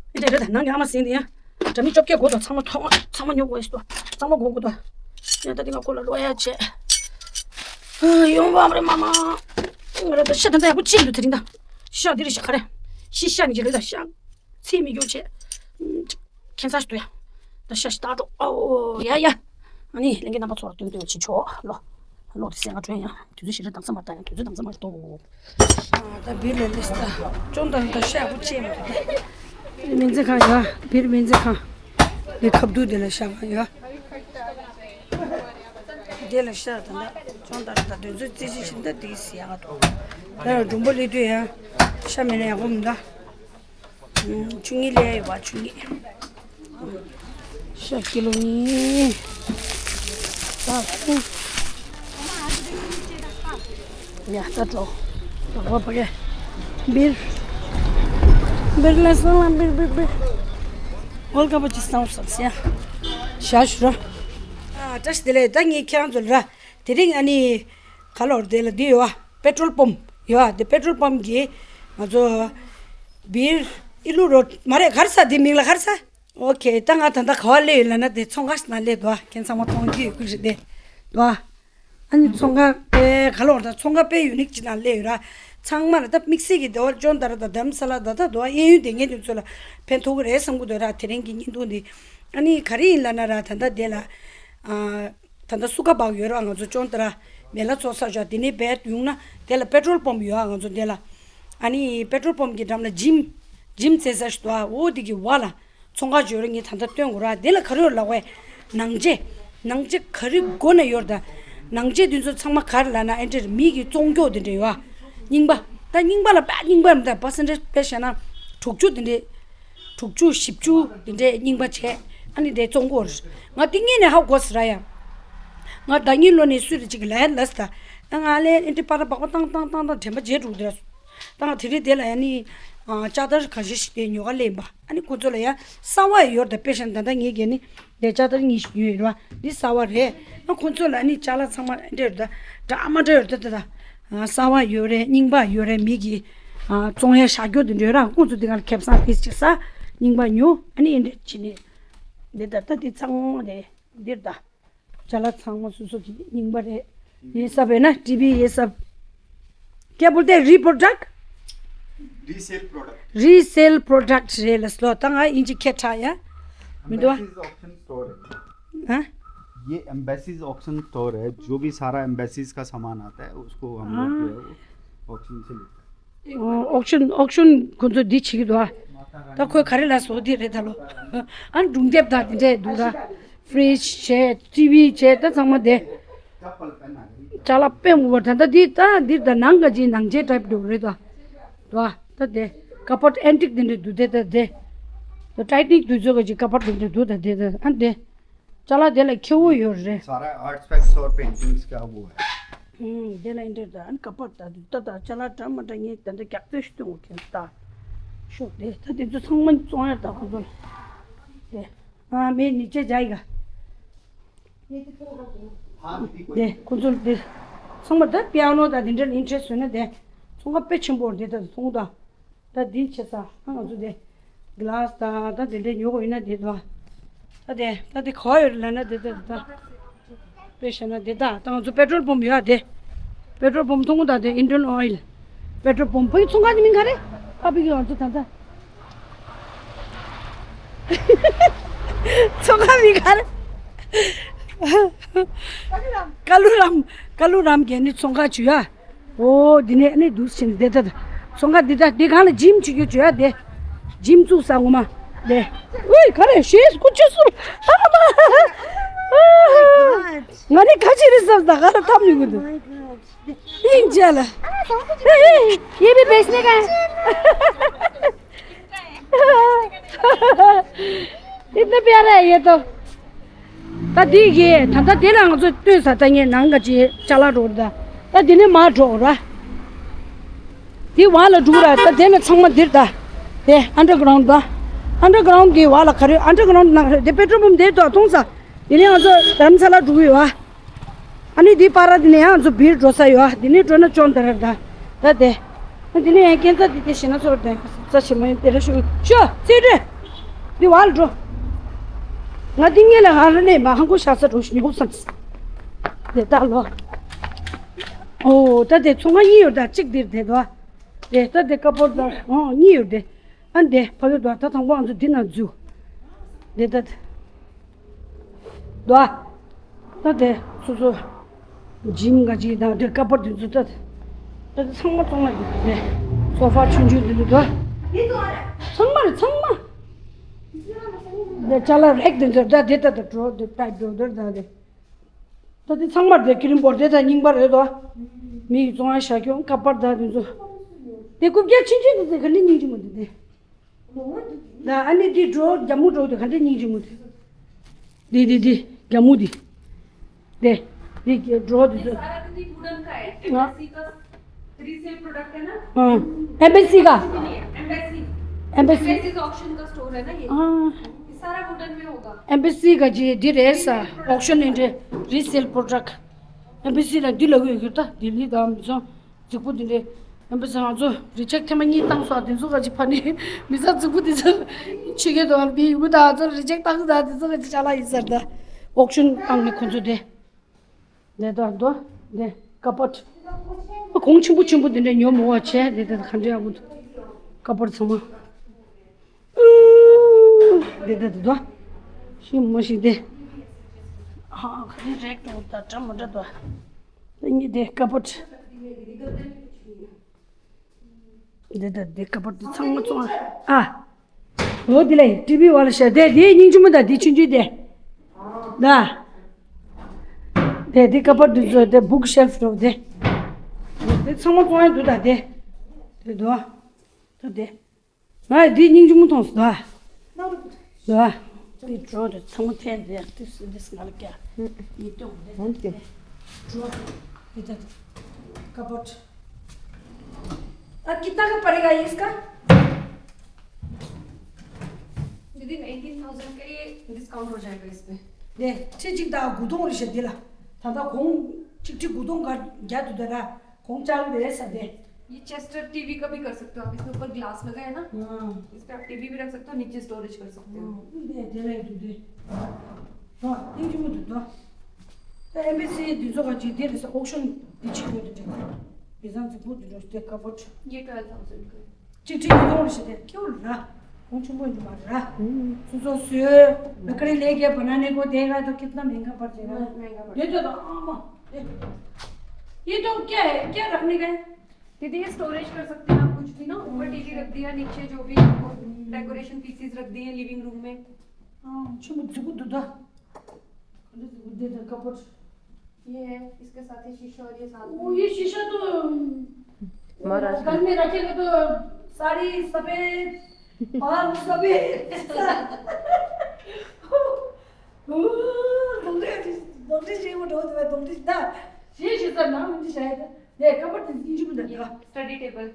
ཨེ་འདྲ་རེད་ད་ནང་གི་ཨ་མ་ཟིན་དེ་ཡ། འདྲ་མི་བཅོ་བརྒྱད་གོ་ད་ཚང་མ་ཐོག་ཚང་མ་ཉོ་དགོས་ཤི་ད་ཚང་མ་གོ་དགོས་ད། ཡ་ད་དེ་ང་ཁོ་ལ་ལོ་ཡ་བྱས། ཨ་ཡོང་བ་རེད་མ་མ། ང་ར་ད་ཤ་ད་ད་ཡག་པོ་ཅི་འདུག་དེ་རིང་ད། ཤ་འདི་རེད་ཤ་ག་རེ། ཤི་ཤ་ནི་ཅི་རེད་ད་ཤ། ཚེ་མི་འགྱུར་བྱས། ཁྱད་མཚར་ཞིག་འདུག་ཡ། ད་ཤ་ཞིག་ལྟ་འགྲོ་ཨོ་ཡ་ཡ། ཨ་ནི་ལྷན་རྒྱས་རྣམ་པ་ཚོར་སྟོན་སྟོན་བྱེད་ཆོག་ལོ། ལོ་དེ་སེང་ག་གྲོན་ཡ། དུས་ཚོད་ཞིག་རེ་དང་ས་མ་ལྟ་ཡ་དུས་ཚོད་དང་ས་མ་ལྟ་འོ། ད་བིར་ལས་ལས་ད་ཅོང་དང་ད་ཤ་ཡག་པོ་བྱས་མ་ཐུབ་ད། མིན་ཚེ་ཁང་ཡ་བིར་མིན་ཚེ་ཁང་། ལས་ཁབ་ཏུ་དེ་ལ་ཤ་ཁང་ཡ། དེ་ལ་ཤ་ད་ད་ཅོང་དང་ད་དུས་ཚོད་རྩིས་ཅི་ཞིག་ད་དེ་སི་ཡག་ག་ཐོག་ད་ཡང་སྒྲུང་པོ་ལས་དུས་ཡ། ཤ་མེད་ན་ཡག་པོ་མི་འདུག་ཆུ་ངེས་ལས་ཡོད་པ་ཆུ་ངེས། ཤ་ཀི་ལོ་གཉིས། ད་ཁུ། ཡ་ད་འགྲོ། ད་བ་བ་གེ། འབིར། འབིར་ལ་སོང་ལ་འབིར་འབིར་འབིར། ཝེལ་ཀམ་པོ་ཅི་སང་སང་སི་ཡ། ཤ་ཞུ་ར། ཨ་བཀྲ་ཤིས་བདེ་ལེགས། ད་ངས་ཁྱེད་རང་ཚོ་ལ་ར། དེ་རིང་ཨ་ནི། ག་ལོར་དེ་ལ་འདི་ཡོད་ཨ། པེ་ཊྲོལ་པམ་ཡོད་ཨ། དེ་པེ་ཊྲོལ་པམ་གི་ང་ཚོ་བིར་ཨི་ལུ་རོ་མ་རེད་ག་རེ་ཟ་དེ་མིང་ལ་ག་རེ་ཟ། ཨོ་ཁེ་ད་ང་ད་ལྟ་ག་བ་སླེབས་ཡོད་ལབ་ན་དེ་ཚོང་ཁང་ཞིག་ནང་སླེབས་འདུག་ཨ། ཁྱེད་ཚང་མ་མཐོང་རྒྱུ་ཡོད་ཀྱི་རེད་དེ་འདུག་ཨ། ཨ་ནི་ཚོང་ཁང་དཔེ་ག་ལོར་ད་ཚོང་ཁང་དཔེ་ཡུ་ནིག་ཅིག་ནང་སླེབས་ཡོད་ར། ཚང་མ་ལ་ད་དམིགས་བསལ་གྱི་དེ་བ་ཅོན་ཏ་ར་ད་དྷ་རམ་ས་ལ་ད་ད་འདུག་ཨ། གཡས་གཡོན་དེ་ངས་དེ་ཚོ་ལ་ཕན་ཐོགས་ཀྱི་རེད་བསམ་གྱི་འདུག་ར་དེ་རིང་གི་བརྙན་ཐུང་འདི། ཨ་ནི་ག་རེ་ཡིན་ལབ་ན་ར་ད་ལྟ་དེ་ལ། ཨ། ད་ལྟ་སུ་ཁ་བག་ཡོད་ར་ང་ཚོ་ཅོན་ཏ་ར་མེ་ལ་ཚོ་ས་ཞོ་དེ་ནས་བེད་ཡོང་ན་དེ་ལ་པེ་ཊྲོལ་པམ་ཡོད་ཨ། ང་ཚོ་དེ་ལ་ཨ་ནི་པེ་ཊྲོལ་པམ་གྱི་འགྲམ་ལ་ཇིམ་ཇིམ་རྩེ་ས་ཞིག་འདུག་ཨ། འོ་དེ་གི་བ་ལ་ཚོང་ཁང་ཡོད་ར། ངས་ད་ལྟ་སྟོན་དགོས་ར། དེ་ལ་ག་རེ་ཡོད་ལབ་བས་ནང་ཆེ་ནང་ཆེ་ག་རེ་དགོས་ན་ཡོད་ར། ད་ནང་ཆེ་དེ་ཚོ་ཚང་མ་ག་རེ་ལབ་ན་ཨེ་འདྲེ་མི་གི་བཙོང་རྒྱུ་དེ་འདྲ་ཡོད་ཨ། རྙིང་པ་ད་རྙིང་པ་ལ་པ་རྙིང་པ་མི་ད་པར་སེན་ཊེ་ཇི་དཔེ་བཞག་ན་དྲུག་ཅུ་དེ་འདྲ། དྲུག་ཅུ་བཞི་བཅུ་དེ་འདྲའི་རྙིང་པ་བྱས་ཨ་ནི་དེ་བཙོང་གོ་རེད། ང་དེ་ངས་ནས་ཧ་གོ་ཟེར་ཡ། ང་ཟླ་ཉིན་ལོ་ནས་སུས་རེ་ཅིག་ལས་ལས་ད་ང་ལས་ཨེ་འདྲི་པ་ར་བག་པ་བཏང་བཏང་བཏང་བཏང་དྲན་པ་བརྗེད་འགྲོ་གི་ར། ད་ང་དེ་རིང་དེ་ལ་ཡ་ནི་ལྕགས་དར་ག་ཤེད་ཞིག་དེ་ཉོ་ག་ལེན་པ་ཨ་ནི་ཁོ་ཚོ་ལ་ཡ་གསར་བ་ཡོད་ད་དཔེ་བཞག་ན་ད་ལྟ་ངས་གས་ནི་དེ་ལྕགས་དར་གཉིས་ཤིག་ཉོས་ཡོད་ར་འདི་གསར་བ་རེད། ང་ཁོ་ཚོ་ལ་ཨ་ནི་ཅ་ལག་ཚང་མ་ཨེ་འདྲ་ཡོད་ད་འདྲ་ཨ་མ་འདྲ་ཡོད་ད་ད་ད། གསར་བ་ཡོད་རེད་རྙིང་པ་ཡོད་རེད་མི་གི་བཙོང་ཡ་བཞག་རྒྱུ་དེ་འདྲ་ཡོད་ར། ཁོང་ཚོ་དེ་ག་ལ་ཁེ་བཟང་ཏིས་ཅིག་ཟ་རྙིང་པ་ཉོ་ཨ་ནི་ཨེ་འདྲ་བྱེད་ནི་འདི་ད་ལྟ་དེ་ཚང་མ་རེད་འདིར་ད་ཅ་ལག་ཚང་མ་སོ་སོ་གི་རྙིང་པ་རེད། ཡེ་སབ་ཡོད་ན་ཊི་བི་ཡེ་སབ། क्या बोलते हैं reproduct? Resale product. Resale product རེད་ལ་སློ་ད་ང་ཨིན་ཇི་ཁྱད་ཁྲག་ཡ་མི་འདུག་ཨ། Embassy's auction store है। ཧ། ये एम्बेसीज ऑक्शन स्टोर है, जो भी सारा एम्बेसीज का सामान आता है उसको हम लोग जो है वो ऑक्शन से लेते हैं। ཨོ་ཨོག་ཤོན་ཨོག་ཤོན་ཁོ་ཚོ་འདི་བྱེད་ཀྱི་འདུག་ཨ། ད་ཁོས་ག་རེ་ལབ་སོང་འདི་རེད་ད་ལོ། ཨ་སྒྲུང་དེབ་དང་འདི་འདྲས་འདུག་ད། ཕི་རིཇ་བྱས་ཊི་བི་བྱས་ད་ཚང་མ་དེ། ཅ་ལག་དཔེ་མང་པོ་ད་ལྟ་འདི་ད་འདི་ད་ནང་ག་ཅིག་ནང་ཆེན་ཊའིབ་འདུག་རེད་ད། ད་ད་དེ་ཀ་པོར་ཌི་ཨེན་ཊིག་དེ་འདྲས་འདུག་དེ་ད་དེ། ད་ཊའི་ཊ་ནིག་དུས་ཚོད་ག་ཅིག་ཀ་པོར་ཌི་དེ་འདྲས་འདུག་ད་དེ་ད་ཨ་དེ། ཅ་ལག་དེ་ལ་ཁྱེའུ་ཡོད་རེད། सारा आर्टिफैक्ट्स और पेंटिंग्स का वो है। ཨུམ། དེ་ལ་ཨེ་འདྲ་ད་ཨན་ཀ་པར་ད་དུ་ད་ད་ཅ་ལག་འདྲ་མ་འདྲ་ངས་ད་འདི་རྒྱག་རྩོད་ཞིག་གཏོང་གི་ད། ཤོག་དེ་ད་དེ་ཚོ་ཚང་མ་བཙོང་ཡ་ད་ཁོ་ཚོ་ལ། དེ། ཨ་མེ་ནི་ཅེ་ཇའི་ག་དེ་ཁོ་ཚོ་དེ་ཚང་མ་ད་པི་ཨ་ནོ་ད་དེ་འདྲ་ལ་ཨིན་ཊི་རེ་སི་ཊི་ཡོད་ན་དེ་ཚོང་ཁང་དཔེ་ཆེན་པོ་རེད་དེ་ད་ཚོང་ད། ད་འདི་བྱེད་ས་ཨ་ང་ཚོ་དེ་གི་ལཱ་སི་དང་ད་དེ་འདྲས་ཉོ་དགོས་ཡིན་ན་དེ་དང་། ད་དེ་ད་དེ་ག་བ་ཡོད་རེད་ལབ་ན་དེ་ད་དེ་ད་དཔེ་བཤད་ན་དེ་ད་ད་ང་ཚོ་པེ་ཊྲོལ་པམ་ཡོད་ཨ། དེ་པེ་ཊྲོལ་པམ་མཐོང་གོ་ད་དེ་ཨིན་ཌི་ཡན་ཨོ་ཡིལ་པེ་ཊྲོལ་པམ་ཕ་གི་ཚོང་ཁང་གི་མིང་ག་རེ་ཨ་ཕ་གི་ང་ཚོ་ད་ད་ཚོང་ཁང་མིང་ག་རེ་ཀ་ལུ་རམ་ཀ་ལུ་རམ་གྱི་ནི་ཚོང་ཁང་བྱུས་ཨ། ཨོ་འདི་ནས་ནི་འདུག་ཕྱིན་བསྡད་ད། ཚོང་ཁང་འདི་ད་འདི་གང་ལ་ཇིམ་བྱེད་རྒྱུ་བྱོས་ཡ་དེ། ཇིམ་བཙུགས་ས་ངོ་མ་དེ། ཨུའི་ག་རེ་ཞེས་སྐུ་ཅི་སུ། ཨ་མ། ང་ནི་ཁ་ཆེ་རེད་བསམ་ད་ག་ལ་ཐབས་མི་དགོས་འདུག་ཡིན་ཅེ་ལ། ये भी बेचने का है। इतना प्यारा है ये तो। ད་འདི་གི་ད་ལྟ་དེ་ལ་ང་ཚོ་སྟོན་ས་ད་ངས་ནང་ག་ཅི་ཅ་ལག་འགྲོ་ར། ད་འདི་ནས་མར་འགྲོ་ར། འདི་བར་ལ་འགྲོ་ར། ད་དེ་ནས་ཚང་མ་འདིར་ད། དེ་ཨན་ཌར་གྷ་རའུན་ཌ་ད། ཨན་ཌར་གྷ་རའུན་ཌ་གི་བར་ལ་ག་རེ། ཨན་ཌར་གྷ་རའུན་ཌ་ནང་རེད། དེ་པེ་ཊྲོལ་པམ་དེ་ད་མཐོང་ས། དེ་ནས་ང་ཚོ་དྷ་རམ་ས་ལ་འགྲོ་གི་ཡོད་ཨ། ཨ་ནི་འདི་པར་འདི་ནས་ཡང་ཚོ་བིར་འགྲོ་ས་ཡོད། འདི་ནས་འགྲོ་ན་ཅོན་ཏ་ར་ད། ད་དེ། ཨ་འདི་ནས་ཡང་སྐྱེན་རྩ་འདི་དེ་ཞེ་ན་ཚོར་དེ་རྩ་ཆེ་མ་ཡིན་དེ་ར་ཤུ་ཤོ་ཚེ་འདྲེ། འདི་བར་འགྲོ། ང་འདི་ངེད་ལ་ཧ་ར་ནས་མ་ཧང་གོ་ཤ་ས་འགྲོ་ཤི་ཉོ་བསམ། དེ་ད་ལོ། ཨོ་ད་དེ་ཚོང་ཁང་གཉིས་ཡོད་ད། གཅིག་འདིར་དེ་དོ། དེ་ད་དེ་ཀ་པོར་ད་ཨོ་གཉིས་ཡོད་དེ། ཨ་འདི་ཕ་གི་དོ་ད་དང་པོ་ང་ཚོ་འདི་ན་འཛུལ། དེ་ད། དོ། ད་དེ་སོ་སོ་ཇིམ་ག་ཅིག་དང་དེ་ཀ་པར་དེ་ཚོ་ད། ད་དེ་ཚང་མ་ཚང་མ་འདུག་དེ་སོ་ཕ་ཆུང་ཆུང་དེ་འདུག་དོ། ཚང་མ་རེད་ཚང་མ། དེ་ཅ་ལག་རེག་དེ་ཚོ་ད་དེ་ད་ད་འགྲོ་དེ་པའིབ་འགྲོ་དེ་ད་དེ། ད་དེ་ཚང་མ་དེ་ཀི་རིམ་བོར་དེ་ད་རྙིང་པ་རེད་དོ། མི་ཡི་བཙོང་ཡ་བཞག་ཀྱང་ཀ་པར་ད་དེ་ཚོ། དེ་རྐུབ་བཀྱག་ཆུང་ཆུང་དེ་ཚོ་ག་འདྲ་སྙིང་རྗེ་མོ་འདུག་དེ། ད་ཨ་ནི་འདི་འགྲོ་རྒྱ་མོ་འགྲོ་དེ་ག་འདྲ་སྙིང་རྗེ་མོ་དེ། འདི་འདི་འདི་རྒྱ་མོ་འདི། དེ། འདི་འགྲོ་འདི་ཚོ། ये सारा दीदी वुडन का है। हाँ। एमबेसी का रीसेल प्रोडक्ट है ना? हाँ। एमबेसी का। नहीं, एम्बेसी। एमबेसी। एम्बेसी ऑक्शन का स्टोर है ना ये? हाँ। ये सारा वुडन में होगा। एमबेसी का जी འདི་རེད་ས། ཨོག་ཤོན་འདི་འདྲ་རི་སེལ་པོ་རོ་ཌག་ཊི། ཨེམ་བི་སི་ལ་འདི་ལ་གོ་ཡོད་ད། ལྡི་ལི་དང་མི་ཚང་རྫིག་པོ་འདི་འདྲ། ཨེམ་བི་སི་ང་ཚོ་རི་ཇེག་ཐེངས་མ་གཉིས་བཏང་སོང་། དེ་ཚོ་ག་ཅི་ཕ་ནི་མི་ཚང་རྫིག་པོ་དེ་ཚོ་ཆི་གེ་དོ་བའི་ཡུ་གུ་ད་ཚོ་རི་ཇེག་བཏང་ད་དེ་ཚོ་ག་ཅི་ཅ་ལག་ཡིན་ཟེར་ད། ཨོག་ཤོན་བཏང་ནི་ཁོ་ཚོ་དེ། དེ་ད་དོ། དེ་ཀ་པོར་ཌི། གོང་ཆེན་པོ་ཆེན་པོ་དེ་འདྲ་ཉོ་མོ་བ་བྱས་དེ་དེ་ག་འདྲ་ཡག་པོ་འདུག་ཀ་པོར་ཌི་ཚང་མ། འདི་འདི་འདི་འདུག་ཤི་མོ་ཤི་འདི། ཧ་ག་རེ་རེག་འགྲོ་ད་འདྲ་མི་འདྲ་འདུག་ད་ཉི་འདི་ཀ་པོར་ཌི། འདི་འདི་འདི་ཀ་པོར་ཌི་འདི་ཚང་མ་བཙོང་ཨ། འོ་འདི་ལ་ཊི་ཝི་བ་ལ་ཤ་འདི་འདི་སྙིང་རྗེ་མོ་ད་འདི་ཆུང་ཆུང་འདི། ད། འདི་འདི་ཀ་པོར་ཌི་འདི་ཚོ་འདི་བུག་ཤེལ་ཕི་འདྲ་འདི། འདི་ཚང་མ་བཙོང་ཡ་འདུག་ད་འདི། འདི་འདུག་ད་འདི། ང་འདི་སྙིང་རྗེ་མོ་མཐོང་སོང་། ད། ད། འདི་འགྲོ་རེད་ཚང་མ་འཐེན་རེད། འདི་འདི་ང་ལ་ཀྱ། ཡིད་གཏོང་རེད། འོན་ཏེ། འགྲོ། འདི་ད། ཀ་པོར་ཌི། अब कितना का पड़ेगा ये इसका? दीदी, नाइनटीन थाउजेंड का ये डिस्काउंट हो जाएगा इस पे। ཁྲི་གཅིག་དང་དགུ་སྟོང་རེད་ཤག་འདི་ལ། ད་ལྟ་གོང་གཅིག་ཁྲི་དགུ་སྟོང་ག་རྒྱ་དུ་ད་ར། གོང་ལྕགས་རེད་ས་དེ། ये चेस्टर टीवी का भी कर सकते हो आप, इसके ऊपर ग्लास लगा है ना, हाँ। इस पे आप टीवी भी रख सकते हो, नीचे स्टोरेज कर सकते हो। ཨོ་དེ་དེ་ལ་ཡོད་དེ། ཨོ་དེ་ཅི་མོ་དུ་དོ། ད་ཨེམ་བི་སི་དེ་ཚོ་ག་ཅིག་དེ་རེད་ས། ཨོག་ཤོན་དེ་ཅི་མོ་དུ་དེ། དེ་ཚང་ཚིག་པོ་དུ་འགྲོ་དེ་ཀ་པོར་ཌི། ये ट्वेल्व थाउजेंड का है। གཅིག་ཁྲི་ཉིས་སྟོང་རེད་ཤག་དེ་ཁྱེའུ་ར། གོང་ཆེན་པོ་ཡིན་འདུག་མ་ར། हम्म। सो सो स्योर लकड़ी लेके बनाने को देगा तो कितना महंगा पड़ जाएगा। बहुत महंगा पड़ जाएगा। दे दो तो, आमा। ये तो क्या है, क्या रखने का है? दीदी, ये स्टोरेज कर सकते हैं आप कुछ भी ना, ऊपर टीवी रख दिया, नीचे जो भी आपको डेकोरेशन पीसेस रख दिए हैं लिविंग रूम में। हाँ, ཆུ་མོ་རྫིག་པོ་འདུག་ད། ག་འདྲ་རྫིག་པོ་འདུག་ད་ཀ་པོར་ཌི། ये है, इसके साथ ही शीशा और ये साथ में। ये शीशा तो महाराष्ट्र घर में रखेगा तो सारी सफेद, बाल सफेद। ये शीशा ना मुझे शायद। ये कपबोर्ड स्टडी टेबल।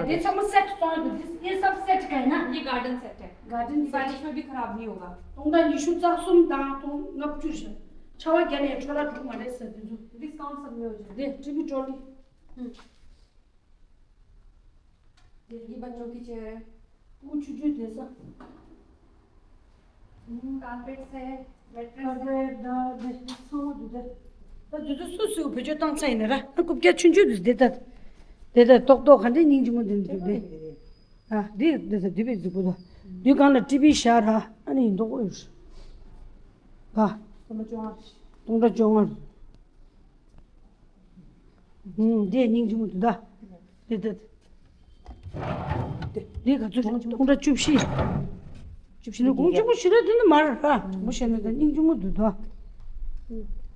ये सब सेट कौन है? ये सब सेट का है ना? ये गार्डन सेट है। Garden set. बारिश में भी खराब नहीं होगा। ཏོག་དང་ཉི་ཤུ་རྩ་གསུམ་དང་ཏོག་ལྔ་བཅུ་ཤར། ཆར་པ་བརྒྱབ་ནས་འཕྲོ་བརླག་འགྲོ་མ་རེད་ཟེར་དེ་ཚོ། डिस्काउंट सब में हो जाएगा। དེ་ཊི་ཝི་ཊོ་ལི། हम्म। ये बच्चों की चेयर है। ཁུ་ཆུ་ཆུ་དེ་ས། हम्म, ཀར་པེཊ་སེ་མེ་ཊི་རེས་སེ། ཀར་པེཊ་དང་དེ་ཚང་མ་འདུག་དེ། ད་དེ་ཚོ་སུ་སུ་བེད་སྤྱོད་བཏང་ཚར་ཡིན་ན་ར། ཨ་རྐུབ་བཀྱག་ཆུང་ཆུང་དེ་དེ་ད། དེ་ད་ཏོག་ཏོག་ག་འདྲའི་སྙིང་རྗེ་མོ་འདི་འདུག་དེ། ཨ་འདི་འདི་ཚོ་འདི་བས་རྫིག་པོ་འདུག་འདི་སྒང་ལ་ཊི་ཝི་བཞག་ར། ཨ་ནི་མདོག་ཨོ་ཡོད། ཨ། སྟོང་ཕྲག་བཅོ་ལྔ། སྟོང་ཕྲག་བཅོ་ལྔ། ཨུམ། འདི་སྙིང་རྗེ་མོ་འདུག་ད། འདི་འདི། འདི་འདི་ག་ཚོད་རེད། སྟོང་ཕྲག་བཅུ་བཞི། བཅུ་བཞི་ནི་གོང་ཆེན་པོ་ཞེ་དྲག་འདི་ནི་མ་རེད་ར། མོ་བཤད་ན་ད་སྙིང་རྗེ་མོ་འདུག་ད།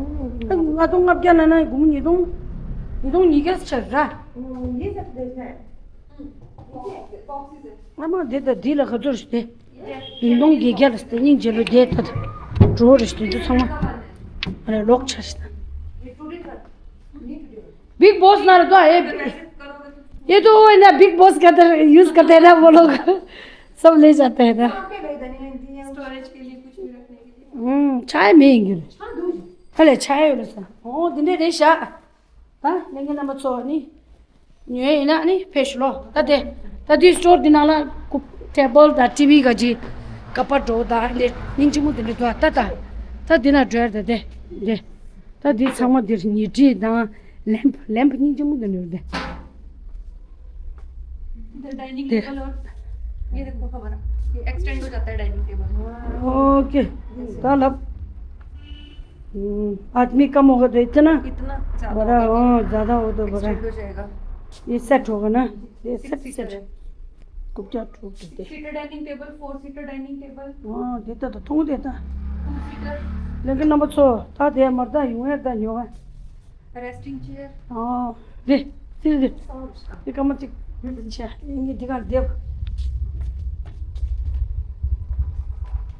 ལྔ་སྟོང་ལྔ་བརྒྱ་ལ་ན་སྒོར་མོ་ཉིས་སྟོང་། ཉིས་སྟོང་ཉིས་བརྒྱ་ཆགས་ར། ཨ་མ་འདི་དང་འདི་ལ་ག་ཚོད་རེད་དེ། ཉིས་སྟོང་བརྒྱད་བརྒྱ་ལ་སྟེ་སྙིང་རྗེ་ལོ་བརྒྱད་ད་འགྲོ་རེ་ཞིག་དེ་ཚོ་ཚང་མ་ཨ་ལོག་ཆ་ཞིག་དང་། Big Boss ན་རེ་དོ་ཨེ། ये तो वो है ना, बिग बॉस का तो यूज करते हैं ना वो लोग। सब ले जाते हैं ना। स्टोरेज के लिए कुछ भी रखने के लिए। हम्म, चाय में ही गिर। अरे चाय वाला सा। ओ, दिने रे शा। ད་ལས་འགན་རྣམ་པ་ཚོ་ནི་ཉོས་ཡིན་ན་ནི་ཕེབས་ཤོག་ལོ། ད་དེ་ད་དེའི་སི་ཊོར་འདི་ནང་ལ་ཀུ་ཊེ་བལ་དང་ཊི་ཝི་ག་ཅི་ཀ་པ་ཌོ་དང་འདི་སྙིང་རྗེ་མོ་དེ་འདྲ་འདུག་ད་ད་ད་འདི་ན་འགྲོ་ཡ་ད་དེ་དེ་ད་འདི་ཚང་མ་འདིར་ཉལ་ཁྲི་དང་ལེམ་ལེམ་སྙིང་རྗེ་མོ་དེ་འདྲ་དེ། इधर डाइनिंग टेबल और ये देखो हमारा, ये एक्सटेंड हो जाता है डाइनिंग टेबल। ओके। द लब। हम्म, आदमी कम होगा तो इतना इतना ज्यादा बड़ा, होगा। हाँ, ज्यादा हो तो बड़ा। एक्सटेंड हो जाएगा। ये सेट होगा ना? ये सेट सीटर सेट। है। कुछ क्या ठोक देते। Six seater dining table, four seater dining table. हाँ, देता तो तू देता। Two seater. लेकिन नंबर सौ था दे मरदा यूं है दा यूं है। Resting chair. हाँ, दे, दे, दे। ये कम से अच्छा, ये दिखा दे।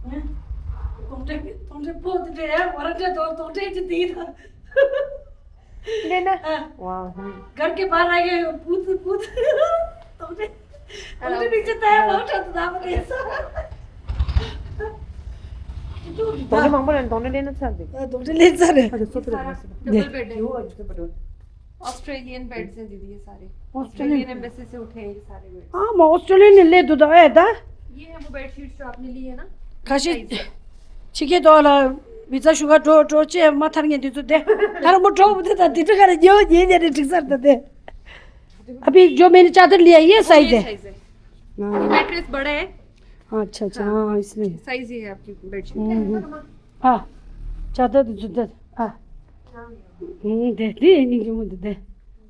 हैं? तुमसे तुमसे बहुत दे यार, वरना तो तुमसे ही दी था। लेना। हाँ। वाह, हम्म। घर के बाहर आ गए, पूत, पूत। तुमने, तुमने पीछे तय बहुत था, तो दाम कैसा? तुमने मांगो ना, तुमने लेना चाह दे। हाँ, तुमने ले चाह रहे। अच्छा, सो फिर। डबल बेड है। ऑस्ट्रेलियन बेड्स हैं दीदी, ये सारे। ऑस्ट्रेलियन। ऑस्ट्रेलियन एम्बेसी से उठे हैं ये सारे बेड्स। हाँ, मैं ऑस्ट्रेलियन ने ले दो, तो आया था। ये है वो बेडशीट्स जो आपने ली है ना? काशी। साइज है। ཕྱི་རྒྱལ་དུ་ལ་བི་ཛ་ཞུ་ག་འགྲོ་འགྲོ་ཅེས་མ་ཐར་ངེས་འདི་ཚོ་དེ་ཐར་མོ་འགྲོ་བུ་དེ་དང་དེ་འདྲ་ག་རེ་ཉོ་ཉེ་ཉེ་རེ་འགྲིག་སར་ད་དེ། अभी जो मैंने चादर लिया है, ये वो साइज ये है। साइज है। हाँ। ये मैट्रेस बड़ा है। अच्छा, अच्छा, हाँ, इसलिए। साइज ये है आपकी बेडशीट। हम्म, हम्म। हाँ, चादर तो जुदा। हाँ। हम्म, दे दे नहीं जो मुझे दे।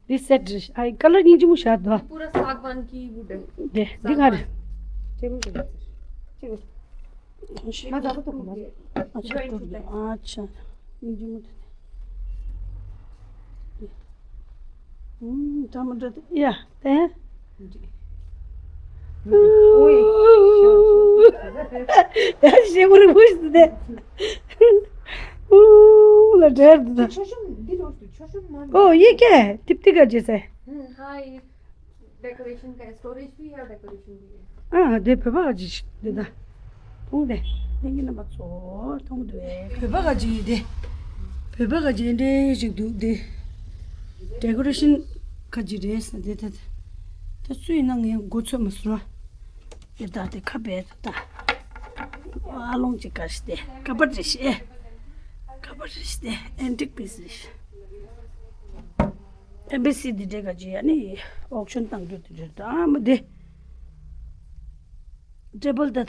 This set dress. आई कलर नहीं जो मुझे शायद दो। पूरा सागवान की वुड है। दे, दिखा दे। सागवान। टेबल पे। टेबल। मैं ज़्यादा तो घुमा दे। अच्छा, ज्वाइंट टूट होता है। गया। अच्छा। ये जो मुझे। हम्म, टमाटर तो, या, ते हैं? जी। ओए। यार, ये मुझे पूछ दे। ऊ, ला डर दे। छोशम, दिल और तू, छोशम मान। ओ, ये क्या है? टिप टिप का जैसा है। हम्म, हाँ, ये डेकोरेशन का है, स्टोरेज भी है और डेकोरेशन भी है। ཨ་དེ་བོད་པ་ག་ཅིག་འདི་ད་མཐོང་དེ་ལས་ཀྱི་རྣམ་པ་ཚོ་མཐོང་དེ་བོད་པ་ག་ཅིག་དེ་བོད་པ་ག་ཅིག་འདྲེ་ཞིག་འདུག་དེ་ཌེ་ཀོ་རེ་ཤིན་ག་ཅིག་རེད་ཟེར་དེ་ད་དེ་སུ་ཡིན་ན་ངས་མགོ་ཚོད་མ་སོང་ར། དེ་ད་དེ་ཁ་བེད་ད་ཨ་ལོང་ཅིག་ག་ཤི་དེ་ཀ་པར་རེ་ཤི་ཀ་པར་རེ་ཤི་དེ་ཨེན་ཊིག་པིས་རེ་ཤི། ཨེམ་བི་སི་འདི་འདྲའི་ག་ཅི་ཡ་ནི་ཨོག་ཤོན་བཏང་རྒྱུ་དེ་འདྲ་ད་མི་བདེ། ཊེ་བལ་དེ།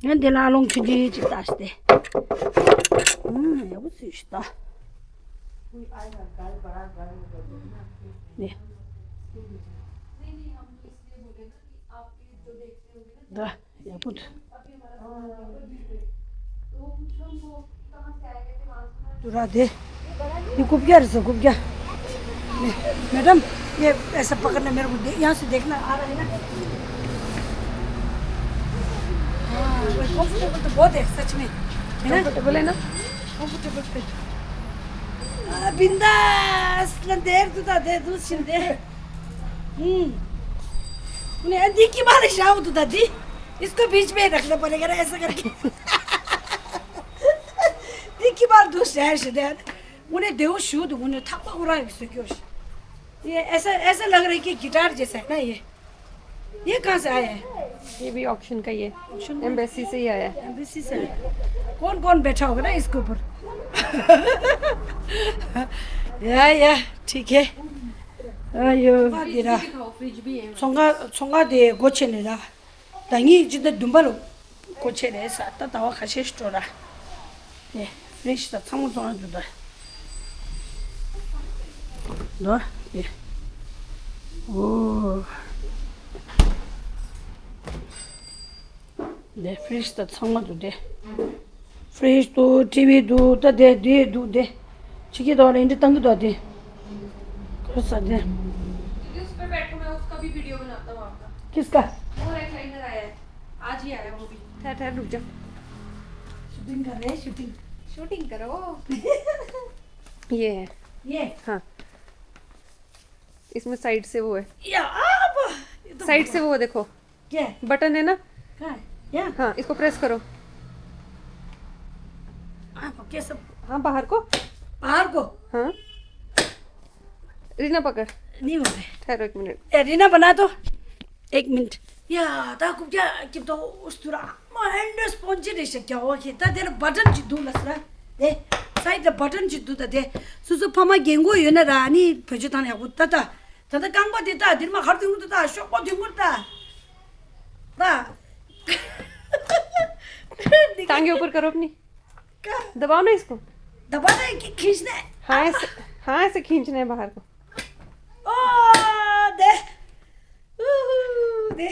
ང་འདི་ལ་ཨ་ལོང་ཆུང་ཆུང་ཅིག་བཏགས་ཏེ། ཨང་ཡག་པོ་བཟོས་ཤག་ད། ནི། ད། ཡག་པོ་འདུག་དུ་ར་དེ། འདི་རྐུབ་བཀྱག་རེད་ཟེར་རྐུབ་བཀྱག मैडम, ये ऐसा पकड़ना मेरे को, यहाँ से देखना आ रहा है ना। हाँ, वो कंफर्टेबल तो बहुत है सच में, है ना? कंफर्टेबल है ना? कंफर्टेबल पे। बिंदास ना देर तू ता दे दूसरी दे। हम्म। उन्हें अंधी की मालिश आओ तू दादी। इसको बीच में रखना पड़ेगा ना, ऐसा करके। देखी बार दो शहर से दे। उन्हें देव शुद्ध, उन्हें थप्पा उड़ा भी सो क्यों। ये ऐसा, ऐसा लग रहा है कि गिटार जैसा है ना ये। ये कहाँ से आया है? ये भी ऑक्शन का ही है। ऑक्शन का? एम्बेसी से ही आया है। एम्बेसी से। कौन कौन बैठा होगा ना इसके ऊपर? या, या, ठीक है। आयो। फ्रिज भी दिखाओ, फ्रिज भी है। छोंगा, छोंगा दे, गोचे ने ला। ཟླ་ཉིན་སྤྱི་ཟླ་བདུན་པ་ལ་སྒོ་ཕྱེ་རེད་ས། ད་ཟླ་བ་ཁ་ཤས་ཤིག་འགྲོ་ར། དེ་ཕི་རིཇ་ད་ཚང་མ་བཙོང་ཡ་འདུག་ད། འདུག་དེ། ཨོ། དེ་ཕི་རིཇ་ད་ཚང་མ་འདུག་དེ། ཕི་རིཇ་འདུག་ཊི་ཝི་འདུག་ད་དེ་དེ་འདུག་དེ། ཕྱི་གི་དོག་ལ་འདི་བཏང་གི་འདུག་དེ། ཁོ་ས་དེ། क्योंकि उस पे बैठो, मैं उसका भी वीडियो बनाता हूँ आपका। किसका? वो रिक्लाइनर आया है, आज ही आया वो भी। ठहर ठहर रुक जा। शूटिंग कर रहे हैं, शूटिंग। शूटिंग करो। ये है। ये? हाँ। इसमें साइड से वो है। या, अब ये तो साइड से वो देखो। क्या है? बटन है ना? कहाँ है? यहाँ? हाँ, इसको प्रेस करो। हाँ, कैसे? हाँ, बाहर को। बाहर को? हाँ। रीना पकड़। नहीं हो रहा है। ठहरो एक मिनट। ए, रीना बना दो। एक मिनट। या, ད་ཁུག་ཀྱ་ཀིབ་ཏོ་ཨུ་སྟུ་ར་མ་ཧན་ཌི་སྤོན་ཇི་རེ་ཤ་ཀྱ་བ་ཁེ། ད་དེར་བ་ཊན་ཅིག་འདུག་ལ་སི་ར། དེ་སའིཌ་ལ་བ་ཊན་ཅིག་འདུག་ད་དེ་སུ་སུ་ཕ་མ་རྒན་གོག་ཡོད་ན་ར། ཨ་ནི་བེད་སྤྱོད་བཏང་ཡག་པོ། ད་ད་ད་ད་རྐང་པ་དེ་ད་འདིར་མ་ཁར་དུ་ཡོང་དུ་ད་ཤོག་པ་དུ་མུར་ད་ད། टांगे ऊपर करो अपनी। क्या? दबाओ ना इसको। दबाना है कि खींचना है? हाँ, ऐसे, हाँ, ऐसे खींचना है बाहर को। ओ, दे। उहू, दे।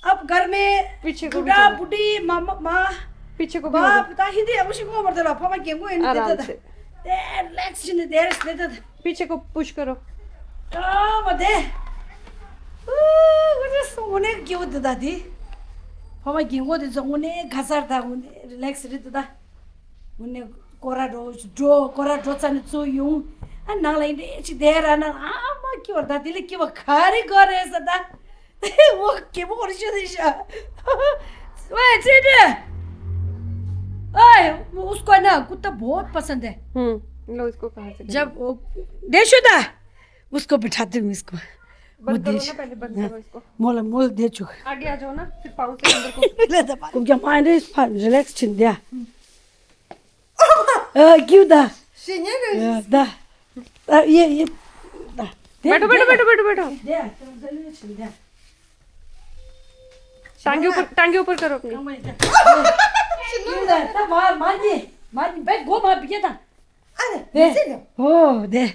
अब घर में पीछे को भी बूढ़ा, चलो। बूढ़ी, मामा, माँ, पीछे को भी बाप, होगा। ता हिंदी है, उसी को मर दे लो, पापा के को इन दे आराम दे। से। दे, रिलैक्स जिन दे, रिलैक्स दे दे। पीछे को पुश करो। आ, मत दे। ऊ, वो तो सोने क्यों दे दादी? पापा के को दे, सोने घसर था, उन्हें रिलैक्स दे दे। ངུ་ནས་སྐོར་ར་འགྲོ་འགྲོ་སྐོར་ར་འགྲོ་ཚར་ནས་ཚུར་ཡོང་། ཨ་ནང་ལ་ཡིན་འདྲ་ཅིག་བསྡད་ར་ན། ཨ་མ་ཁྱི་བར་ད་དེ་ལས་ཁྱི་བ་ག་རེ་ག་རེ་ཟེར་ད། འོ་ཁྱི་བ་འོ་རེ་ཤོད་དེ་ཤ། ཝེ་ཚེ་འདྲེ། ओए, उसको है ना कुत्ता बहुत पसंद है। हम्म, लो इसको कहाँ से जब वो देखो ना, उसको बिठाती हूँ इसको। बंद करो ना, पहले बंद करो इसको। मोला मोल दे चुका। आगे आ जाओ ना, फिर पाँव से अंदर को। कुछ क्या माइंड है इस पर रिलैक्स छिन दिया। क्यों दा? दा। ये ये। बैठो बैठो बैठो बैठो बैठो। टांगे ऊपर, टांगे ऊपर करो अपनी। क्यों दा? मार मार ये मार। बैठ गो मार बिके दा। अरे। ओ दे।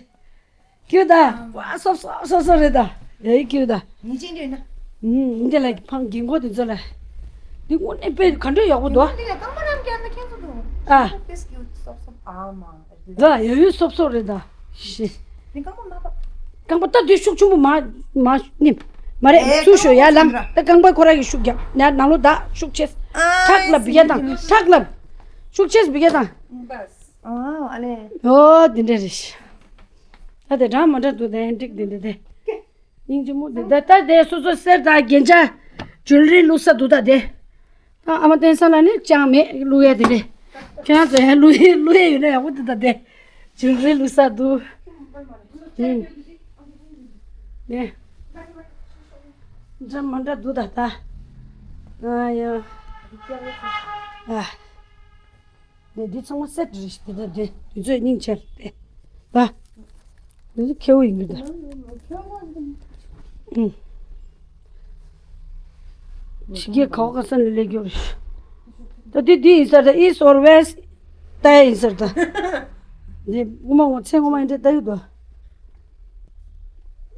ཁྱོད་ད་བ་སོབ་སོབ་སོབ་སོབ་རེད་ད། ཡ་ཡི་ཁྱོད་ད། ཉིན་ཅིག་འདྲ་ན། ཨུམ་འདི་ལ་ཕང་གིན་གོ་དེ་ཚོ་ལ། འདི་དངོས་གནས་དཔེ་ག་འདྲ་ཡག་པོ་འདུག་འདི་ལ་རྐང་པ་རྣམས་ཀྱང་ན་ཁྱེད་ཚོ་འདུག་ཨ། དཔེ་སྐྱིད་སོབ་སོབ་ཨ་མ། ད་ཡ་ཡུལ་སོབ་སོབ་རེད་ད། ཤི། འདི་རྐང་པ་མ་པ། རྐང་པ་ད་དུས་ཤུགས་ཆུང་པོ་མ་མ་ནི། མ་རེད། ཨེ་ཚུར་ཤོ་ཡ་ལམ་ད་རྐང་པ་ཁོ་ར་གི་ཤུགས་རྒྱབ་ན་ནང་ལོ་ད་ཤུགས་ཆེ། ཨ་ཁྲག་ལ་བི་ཡ་དང་ཁྲག་ལ་ཤུགས་ཆེ་བི་ཡ་དང་། ཨ་ཨ་ལེ། ཨོ་དེ་འདྲ་རེད། ད་དེ་གྲང་མ་འདྲ་འདུག་དེ་འགྲིག་དེ་འདྲ་དེ། སྙིང་རྗེ་མོ་དེ་ད་ལྟ་དེ་སོ་སོ་གསེར་དང་རྒྱན་ཆ་ཇུལ་རི་བླུགས་ས་འདུག་ད་དེ། ད་ཨ་མ་བསྟན་ས་ལ་ནི་ཅང་མེད་བླུགས་ཡ་དེ་རེད། ཁྱེད་རང་ཚོ་ཡང་བླུགས་ཡ་བླུགས་ཡ་ཡོད་ན་ཡག་པོ་འདུག་ད་དེ། ཇུལ་རི་བླུགས་ས་འདུག་ཨུམ། དེ། འདྲ་མ་འདྲ་འདུག་ད་ད། ཨ་ཡ། ཨ། ནས་འདི་ཚང་མ་སེ་ཊི་རེད་ཤག་དེ་འདྲ་དེ་དུས་ཚོད་སྙིང་རྗེ་རེད་དེ། ད་འདི་ཚོ་ཁེའུ་ཡིན་གྱི་འདུག་ཨུ། ཕྱི་རྒྱལ་ག་བ་ག་ས་ནས་སླེབས་རྒྱུ་རེད་ཤག་ད་འདི་འདི་ཡིན་ས་རེད། East or West ད་ཡིན་ས་རེད་ད། འདི་སྔོན་མ་ངོ་ཚེ་སྔོན་མ་ཡིན་འདྲ་ད་ཡོད་དོ།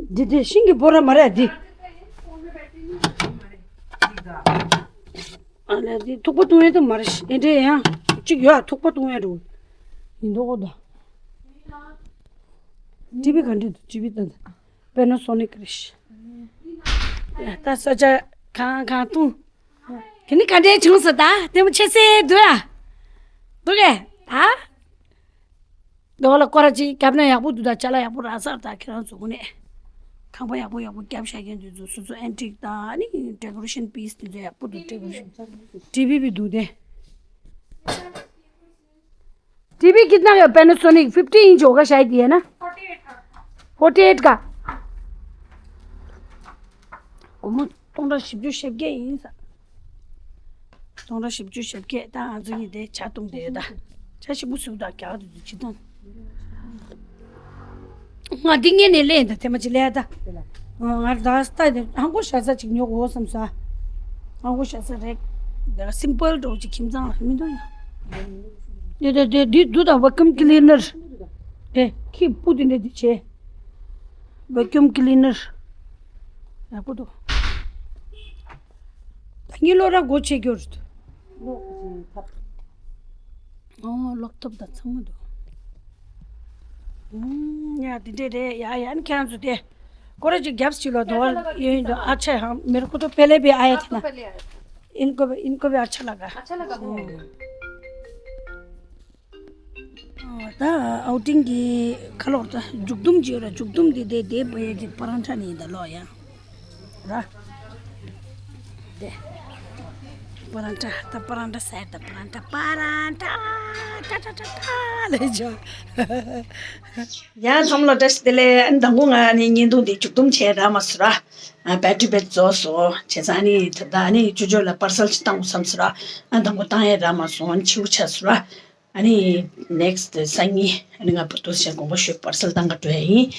འདི་འདི་ཤིང་གི་སྦོ་ར་མ་རེད་འདི། ཨ་ལས་འདི་ཐུག་པ་བཏུང་ཡས་དུ་མ་རེད། ཨེ་འདྲས་ཡང་གཅིག་ཡོད་ཨ། ཐུག་པ་བཏུང་ཡས་འགྲོ་ཡིན་མདོག་གོ་ད། ཊི་ཝི་ག་འདྲས་འདུག་ཊི་ཝི་ད་ད་པེ་ན་སོ་ནིག་རེད་ཤག་ད་ས་ཆ་གང་གང་བཏུང་། དེ་ནི་ག་འདྲས་བྱུང་ས་ད་ལྟད་མོ་ཆེ་སེ་འདུག་ཨ། འདུག་གས་ད། འདི་བ་ལ་སྐོར་ར་ཅིག་བརྒྱབ་ན་ཡག་པོ་འདུག་ད་ཅ་ལག་ཡག་པོ་རག་ས་རེད་ད། ཁྱེད་རང་ཚོ་དངོས་གནས་ཁང་པ་ཡག་པོ་ཡག་པོ་བརྒྱབ་བཞག་མཁན་དེ་ཚོ་སོ་སོ་ཨེན་ཊིག་དང་ཨ་ནི་ཌེ་ཀོ་རེ་ཤན་པི་སི་དེ་ཚོ་ཡག་པོ་འདུག་ཌེ་ཀོ་རེ་ཤན། ཊི་ཝི་བི་འདུག་དེ། टीवी कितना का? Panasonic fifty inch होगा शायद ये ना। फोर्टी एट का। སྒོར་མོ་སྟོང་ཕྲག་བཞི་བཅུ་ཞེ་བརྒྱད་ཡིན་ས། སྟོང་ཕྲག་བཞི་བཅུ་ཞེ་བརྒྱད། ད་ང་ཚོ་གཉིས་དེ་ཇ་བཏུང་བསྡད་ཡོད་ད། ཇ་ཞིམ་པོ་བཟོས་ད་རྒྱག་དེ་ཚོ་ཅི་དང་། ང་འདི་ངས་ནས་ལེན་ད་ཐེངས་མ་ཅིག་ལས་ད། ང་ད་ལྟ་དེ་ཧང་གོ་ཤ་ཚ་ཅིག་ཉོ་དགོས་བསམ་ས། ཨ་ཁུ་ཤ་ས་རེད། དེ་ལ་སིམ་པལ་འདྲ་བོ་ཅིག་ཁྱིམ་ཚང་ལ་མི་འདུག་ཡ། དེ་དེ་དེ་འདི་འདུག་དང་བེ་ཀུམ་ཀི་ལི་ནར། དེ་ཁྱི་སྤུ་དེ་འདྲ་འདི་བྱས། བེ་ཀུམ་ཀི་ལི་ནར། ཡག་པོ་འདུག་ད་ངའི་གློག་ར་སྒོ་ཕྱེ་རྒྱུ་རེད། ཨོ་གློག་ཐབ་དང་ཚང་མ་འདུག་ཨུམ། ཡ་དེ་འདྲས་རེད། ཡ་ཡ་ཨ་ནི་ཁྱེད་རང་ཚོ་དེ། སྐོར་ར་ཅིག་རྒྱབ་སུ་ལོ་དོ་བར་ཡོད་ཡིན་དུ། ཨ་ཆ་ཧང་མེར་ཁོ་ཏོ་པེ་ལེ་བེ་ཨ་ཡ་ཐ་ན། ཨིན་ཀོ་བེ་ཨིན་ཀོ་བེ་ཨ་ཆ་ལ་ག་ཨ་ཆ་ལ་ག་ཨུམ། ཨ་ད་ཨའུ་ཏིང་གི་ཁ་ལོག་ད་མཇུག་སྡོམ་ཅིག་ཡོད་ར། མཇུག་སྡོམ་དེ་དེ་དེ་བོ་ཡ་གི་པ་རང་ཁྲ་ནི་ཡིན་ད་ལོ་ཡ། ར། དེ། པ་རང་ཁྲ་ད་པ་རང་ཁྲ་ཟེར་ད་པ་རང་ཁྲ་པ་རང་ཁྲ་ཁྲ་ཁྲ་ཁྲ་ལས་ཇོ། ཡ་ཚང་མ་ལ་བཀྲ་ཤིས་བདེ་ལེགས། ཨ་ནི་དང་པོ་ང་ནི་བརྙན་ཐུང་འདི་མཇུག་སྡོམ་བྱས་རག་མ་སོང་ར། ཨ་བེ་ཊི་རི་བེད་རྫོགས་སོང་བྱས་ཙང་ཨ་ནི་ད་ལྟ་ཨ་ནི་ཅོ་ཅོ་ལ་པར་སལ་ཅིག་བཏང་དགོས་བསམ་སོང་ར། ཨ་དང་པོ་བཏང་ཡས་རག་མ་སོང་། ཨ་ནི་འཕྱི་པོ་ཆགས་སོང་ར། ཨ་ནི་ནེག་སི་ཊི་སང་ཉིན་ཨ་ནི་ང་བུ་དུ་ཞེ་དགོངས་པ་ཞུས་པར་སེལ་བཏང་ག་འགྲོ་ཡ་ཡིན།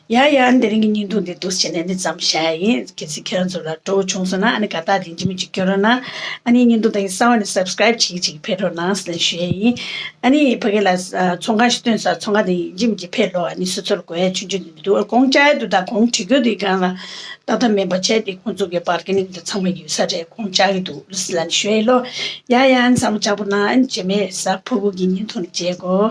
ཡ་ཡ་ཨ་ནི་དེ་རིང་གི་བརྙན་ཐུང་འདི་འདུག་སེ་བྱས་ནས་འདི་ཙམ་བཞག་ཡ་ཡིན། གལ་སྲིད་ཁྱེད་རང་ཚོ་ལ་སྤྲོ་བོ་བྱུང་སོང་ན་ཨ་ནི་དགའ་རྟགས་དེ་འཇིམ་གཅིག་སྐྱོན་རོགས་གནང་། ཨ་ནི་བརྙན་ཐུང་དེ་གསར་བ་ནི་སབ་སི་ཀ་རེབ་བྱེད་ཀྱི་ཅིག་ཕེབས་རོགས་གནང་ཟེར་ནས་ཞུ་ཡ་ཡིན། ཨ་ནི་ཕ་གི་ལ་ཚོང་ཁང་ཞིག་བཏོན་ས། ཚོང་ཁང་དེ་འཇིམ་གཅིག་ཕེབས་ལོ། ཨ་ནི་སོ་སོར་དགོས་ཡ་ཆུང་ཆུང་དེ་འདུག་དགོང་བཅའ་ཡ་འདུག་ད་དགོང་བྲིས་རྒྱུ་དེ་གང་ལ། ཏག་ཏག་མེད་པ་བྱས་ཏེ་ཁོང་ཚོ་གི་པར་ཀིང་དེ་ཚང་མ་ཡོད་ས་རེད། ཁོང་བཅར་གི་འདུག་ལུས་ལ་ནི་ཞུ་ཡི་ལོ། ཡ་ཡ་ཨན་ཚང་མ་ཅག་པོ་ན་ཨན་བྱེད་མེད་ས་ཕུ་བུ་གི་ཉིན་ཐོ་ནི་བྱེད་གོ།